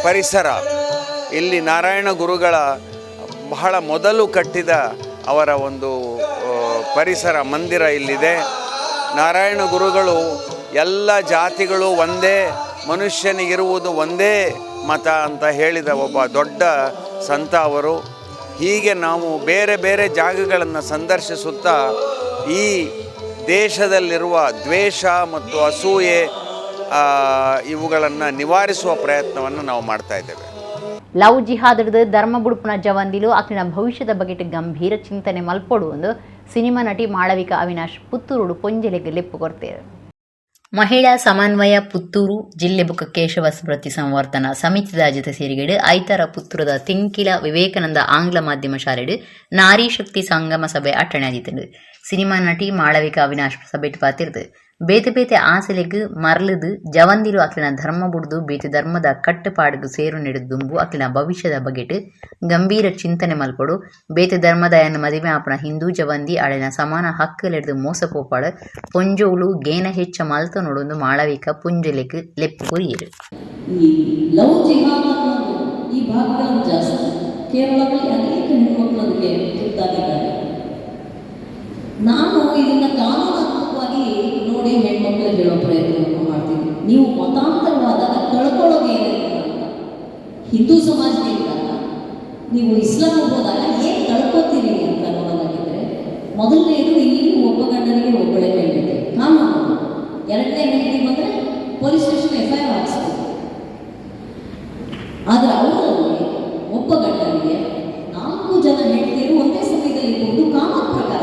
ಪರಿಸರ. ಇಲ್ಲಿ ನಾರಾಯಣ ಗುರುಗಳ ಬಹಳ ಮೊದಲು ಕಟ್ಟಿದ ಅವರ ಒಂದು ಪರಿಸರ ಮಂದಿರ ಇಲ್ಲಿದೆ. ನಾರಾಯಣ ಗುರುಗಳು ಎಲ್ಲ ಜಾತಿಗಳು ಒಂದೇ, ಮನುಷ್ಯನಿಗಿರುವುದು ಒಂದೇ ಮತ ಅಂತ ಹೇಳಿದ ಒಬ್ಬ ದೊಡ್ಡ ಸಂತ ಅವರು. ಹೀಗೆ ನಾವು ಬೇರೆ ಬೇರೆ ಜಾಗಗಳನ್ನು ಸಂದರ್ಶಿಸುತ್ತಾ ಈ ದೇಶದಲ್ಲಿರುವ ದ್ವೇಷ ಮತ್ತು ಅಸೂಯೆ ಇವುಗಳನ್ನು ನಿವಾರಿಸುವ ಪ್ರಯತ್ನವನ್ನು ನಾವು ಮಾಡ್ತಾ ಇದ್ದೇವೆ. ಲವ್ ಜಿಹಾದ್ರದ್ದು ಧರ್ಮ ಬುಡುಪುನ ಜವಂದಿಲು ಅಕ್ಲಿನ ಭವಿಷ್ಯದ ಬಗೆಟ್ ಗಂಭೀರ ಚಿಂತನೆ ಮಲ್ಪೊಡು ಒಂದು ಸಿನಿಮಾ ನಟಿ ಮಾಳವಿಕಾ ಅವಿನಾಶ್ ಪುತ್ತೂರುಡು ಪೊಂಜೆಲೆಗೆ ಲೆಪ್ಪು ಕೊಡ್ತೇವೆ. ಮಹಿಳಾ ಸಮನ್ವಯ ಪುತ್ತೂರು ಜಿಲ್ಲೆ ಬುಕ್ಕ ಕೇಶವ ಸ್ಮೃತಿ ಸಂವರ್ಧನಾ ಸಮಿತಿದ ಜೊತೆ ಸೇರಿಗೇಡು ಐತರ ಪುತ್ತೂರದ ತಿಂಕಿಲ ವಿವೇಕಾನಂದ ಆಂಗ್ಲ ಮಾಧ್ಯಮ ಶಾಲೆಡು ನಾರಿ ಶಕ್ತಿ ಸಂಗಮ ಸಭೆ ಅಟ್ಟಣೆ ಆದಿತ್ತುಂಡು. ಸಿನಿಮಾ ನಟಿ ಮಾಳವಿಕಾ ಅವಿನಾಶ್ ಸಭೆಟ್ ಪಾತಿರ್ದು ಬೇತೆ ಬೇತೆ ಆಸೆಲೆಗ್ ಮರಲದು ಜವಂದಿಲು ಅಕ್ಲಿನ ಧರ್ಮ ಬುಡ್ದು ಬೇತೆ ಧರ್ಮದ ಕಟ್ಟುಪಾಡುಗು ಸೇರು ನೆಡುದುಂಬು ಅಕ್ಲಿನ ಭವಿಷ್ಯದ ಬಗೆಟ್ ಗಂಭೀರ ಚಿಂತನೆ ಮಲ್ಪೊಡು. ಬೇತೆ ಧರ್ಮದಯನ ಮದಿಮೆ ಆಪನ ಹಿಂದೂ ಜವಂದಿ ಅಳೆನ ಸಮಾನ ಹಕ್ಕುಲೆಡ್ದು ಮೋಸ ಪೋಪಾಡು ಪೊಂಜೋಳು ಗೇನ ಹೆಚ್ಚ ಮಲ್ತ ನೋಡೊಂದು ಮಾಳವಿಕ ಪುಂಜಲೆಗ್ ಲೆಪ್ಪು ಕೊರಿಯೆರು. ಈ ಲವ್ ಜಿಹಾದ್ ಅನ್ನೋದು ಈ ಭಾಗಗಳಲ್ಲಿ ಜಾಸ್ತಿ. ಕೇರಳದಲ್ಲಿ ಅನೇಕ ಹೆಣ್ಮಕ್ಳು ಅದಕ್ಕೆ ತುತ್ತಾಗಿದ್ದಾರೆ. ನಾನು ಇದನ್ನ ಕಾನೂನಾತ್ಮಕವಾಗಿ ನೋಡಿ ಹೆಣ್ಮಕ್ಳಿಗೆ ಹೇಳೋ ಪ್ರಯತ್ನವನ್ನು ಮಾಡ್ತೀನಿ. ನೀವು ಮತಾಂತರವಾದಾಗ ಕಳ್ಕೊಳ್ಳೋದು ಏನಿಲ್ಲ ಅಂತ. ಹಿಂದೂ ಸಮಾಜದಿಂದ ನೀವು ಇಸ್ಲಾಂ ಹೋದಾಗ ಏನು ಕಳ್ಕೊತೀರಿ ಅಂತ ನೋಡೋದಾಗಿದ್ರೆ, ಮೊದಲನೇದು ಇಲ್ಲಿ ಒಬ್ಬ ಗಂಡನಿಗೆ ಒಬ್ಬಳೇ ಹೆಂಡತಿ ಕಾನೂನು. ಎರಡನೇ ಹೆಂಡತಿ ಬಂದರೆ ಪೊಲೀಸ್ ಸ್ಟೇಷನ್ FIR ಹಾಕ್ಸ್ಬೇಕು. ಆದರೆ ಅವರಲ್ಲಿ ಒಬ್ಬ ಗಂಡನಿಗೆ 4 ಜನ ಹೆಂಡತಿಯರು ಒಂದೇ ಸಮಯದಲ್ಲಿ ಇರಬಹುದು. ಕಾನೂನು ಪ್ರಕಾರ,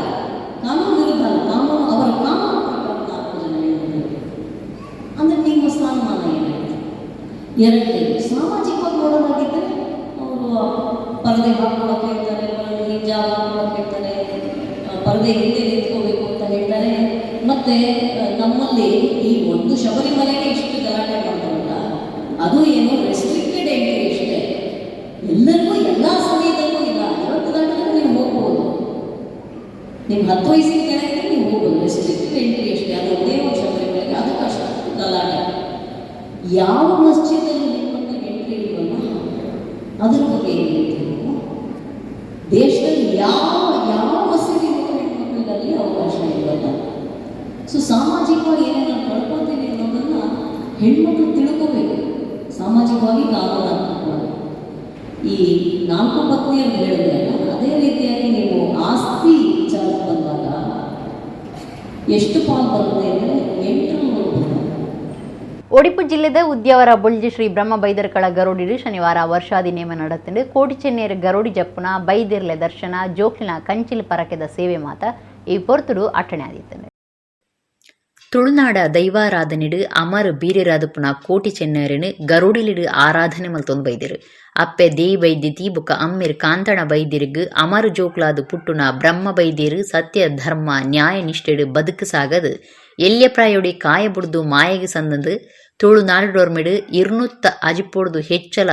ಕಾನೂನು ವಿರುದ್ಧ ಅಲ್ಲ, ಕಾನೂನು ಅವರ ಕಾನೂನು ಪ್ರಕಾರ 4 ಜನ ಹೆಂಡತಿಯರು. ಅಂದರೆ ನಿಮ್ಮ ಸ್ಥಾನಮಾನ ಏನಾಯಿತು? ಎರಡನೇದು ಸಾಮಾಜಿಕವಾಗಿ ನೋಡೋದಾಗಿದ್ದರೆ ಅವರು ಪರದೆ ಹಾಕ್ಕೊಳಕ್ಕೆ ಹೇಳ್ತಾರೆ, ಹಿಜಾಬ್ ಹಾಕ್ಕೊಳಕ್ಕೆ ಹೇಳ್ತಾರೆ, ಪರದೆ ಹಿಂದೆ ನಿಂತ್ಕೋಬೇಕು ಅಂತ ಹೇಳ್ತಾರೆ. ಮತ್ತು ನಮ್ಮಲ್ಲಿ ಈ ಒಂದು ಶಬರಿಮಲೆಗೆ ಇಷ್ಟು ಗಲಾಟೆ ಮಾಡ್ತಾರಲ್ಲ, ಅದು ಏನು ರೆಸ್ಟ್ರಿಕ್ಟೆಡ್ ಎಂಟ್ರಿ ಅಷ್ಟೇ. ನಿಮ್ಮ 10 ವಯಸ್ಸಿನ ಕೆಳಗಿದ್ರೆ ನೀವು ಹೋಗ್ಬೋದು, ರೆಸ್ಟ್ರಿಕ್ಟಿವ್ ಎಂಟ್ರಿ ಅಷ್ಟೇ. ಅದು ಒಂದೇ ಒಂದು ಶಬರಿಮಲೆಗೆ, ಅದಕ್ಕೆ ಅಷ್ಟು ಗಲಾಟೆ. ಯಾವ ಮಸ್ಜಿದಲ್ಲಿ ಹೆಣ್ಮಕ್ಳಿಗೆ ಎಂಟ್ರಿ ಇಲ್ವಲ್ಲ, ಅದ್ರ ಬಗ್ಗೆ ಏನು ಹೇಳ್ತೀವಿ? ದೇಶದಲ್ಲಿ ಯಾವ ಯಾವ ಮಸೀದಿಗೂ ಹೆಣ್ಮಕ್ಳಿಗಲ್ಲಿ ಅವಕಾಶ ಇಲ್ವಲ್ಲ. ಸೊ ಸಾಮಾಜಿಕವಾಗಿ ಏನೇನು ನಾವು ಕಳ್ಕೊತೀವಿ ಅನ್ನೋದನ್ನು ಹೆಣ್ಮಕ್ಳು ತಿಳ್ಕೋಬೇಕು, ಸಾಮಾಜಿಕವಾಗಿ ಕಾನೂನಾತ್ಮಕವಾಗಿ. ಈ 4 ಪತ್ನಿಯರು ಹೇಳಿದ್ರೆ ಅಲ್ಲ, ಅದೇ ರೀತಿಯಾಗಿ ನೀವು ಆಸ್ತಿ ವಿಚಾರಕ್ಕೆ ಬಂದಾಗ ಎಷ್ಟು ಪಾಲು ಬರುತ್ತೆ ಅಂದರೆ 8 ಬರುತ್ತೆ. ಒಡಿಪು ಜಿಲ್ಲೆದ ಉದ್ಯಾವರ ಬೊಳ್ಜಿ ಶ್ರೀ ಬ್ರಹ್ಮ ಬೈದರ್ಕಳ ಗರೋಡಿಡು ಶನಿವಾರ ವರ್ಷಾದಿ ನೇಮ ನಡತಿಂಡು ಕೋಟಿಚೆನ್ನೇರು ಗರೋಡಿ ಜಪ್ಪುನ ಬೈದಿರ್ಲೆ ದರ್ಶನ ಜೋಕ್ಲಿನ ಕಂಚಿಲ್ ಪರಕೆದ ಸೇವೆ ಮಾತ ಈ ಪೊರ್ತುಡು ಅಟ್ಟಣೆ ಆದಿತ್ತಂಡು. ತುಳುನಾಡ ದೈವಾರಾಧನೆಡು ಅಮರ್ ಬೀರೆರಾದಪುನ ಕೋಟಿ ಚೆನ್ನರನು ಗರುಡಿಲಿಡು ಆರಾಧನೆ ಮಲ್ತೊಂದು ಬೈದಿರು. ಅಪ್ಪೆ ದೇಯಿ ಬೈದಿತಿ ಬೊಕ್ಕ ಅಮ್ಮಿರ್ ಕಾಂತಣ ಬೈದಿರ್ಗ್ ಅಮರ್ ಜೋಕ್ಲಾದು ಪುಟ್ಟುನ ಬ್ರಹ್ಮ ಬೈದಿರು ಸತ್ಯ ಧರ್ಮ ನ್ಯಾಯ ನಿಷ್ಠೆಡು ಬದುಕು ಸಾಗದು ಎಲ್ಯ ಪ್ರಾಯೋಡಿ ಕಾಯ ಬುಡ್ದು ಮಾಯೆಗೆ ಸಂದಂದು ತುಳುನಾಡುಡೊರ್ಮೆಡು 200 ಅಜಿಪೊಡ್ದು ಹೆಚ್ಚಲ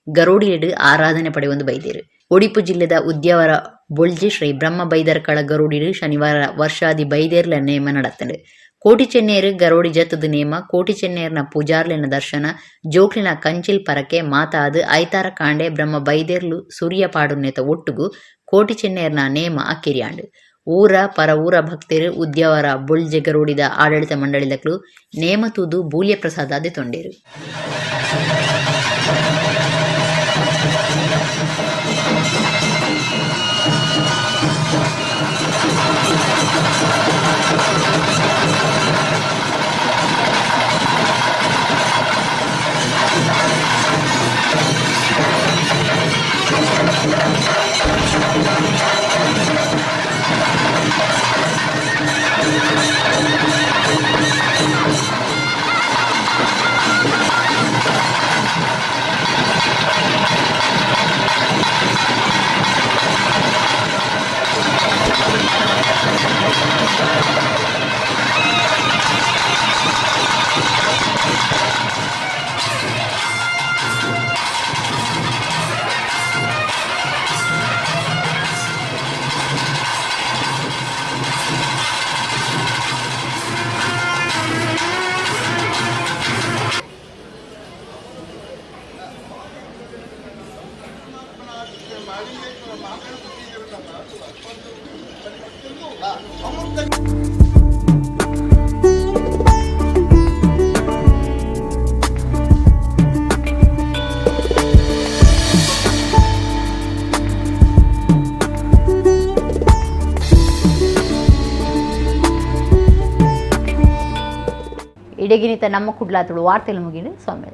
ಗರುಡಿಲಿಡು ಆರಾಧನೆ ಪಡೆಯೊಂದು ಬೈದಿರು. ಒಡಿಪು ಜಿಲ್ಲೆದ ಉದ್ಯಾವರ ಬೊಳ್ಜಿ ಶ್ರೀ ಬ್ರಹ್ಮ ಬೈದರ್ಕಳ ಗರುಡಿಡು ಶನಿವಾರ ವರ್ಷಾದಿ ಬೈದೇರ್ಲ ನೇಮ ನಡತ್ತಂಡು. ಕೋಟಿ ಚೆನ್ನೇರು ಗರೋಡಿ ಜತ್ತದ ನೇಮ, ಕೋಟಿ ಚೆನ್ನೇರ್ನ ಪೂಜಾರ್ಲಿನ ದರ್ಶನ, ಜೋಕ್ಲಿನ ಕಂಚಿಲ್ ಪರಕೆ ಮಾತಾದು ಐತಾರ ಕಾಂಡೆ ಬ್ರಹ್ಮ ಬೈದೇರ್ಲು ಸೂರ್ಯ ಪಾಡುನ್ನೇತ ಒಟ್ಟುಗು ಕೋಟಿ ಚೆನ್ನೇರ್ನ ನೇಮ ಅಕ್ಕಿರಿಯಾಂಡು. ಊರ ಪರ ಊರ ಭಕ್ತರು ಉದ್ಯಾವರ ಬೊಳ್ಜೆ ಗರೋಡಿದ ಆಡಳಿತ ಮಂಡಳಿದಕ್ಲು ನೇಮ ತೂದು ಬೂಲ್ಯ ಪ್ರಸಾದ ತೊಂಡೇರು. ಇಡಗಿನಿತ ನಮ್ಮ ಕುಡ್ಲಾತುಳು ವಾರ್ತೆಲು ಮುಗಿದು ಸ್ವಾಮಿ.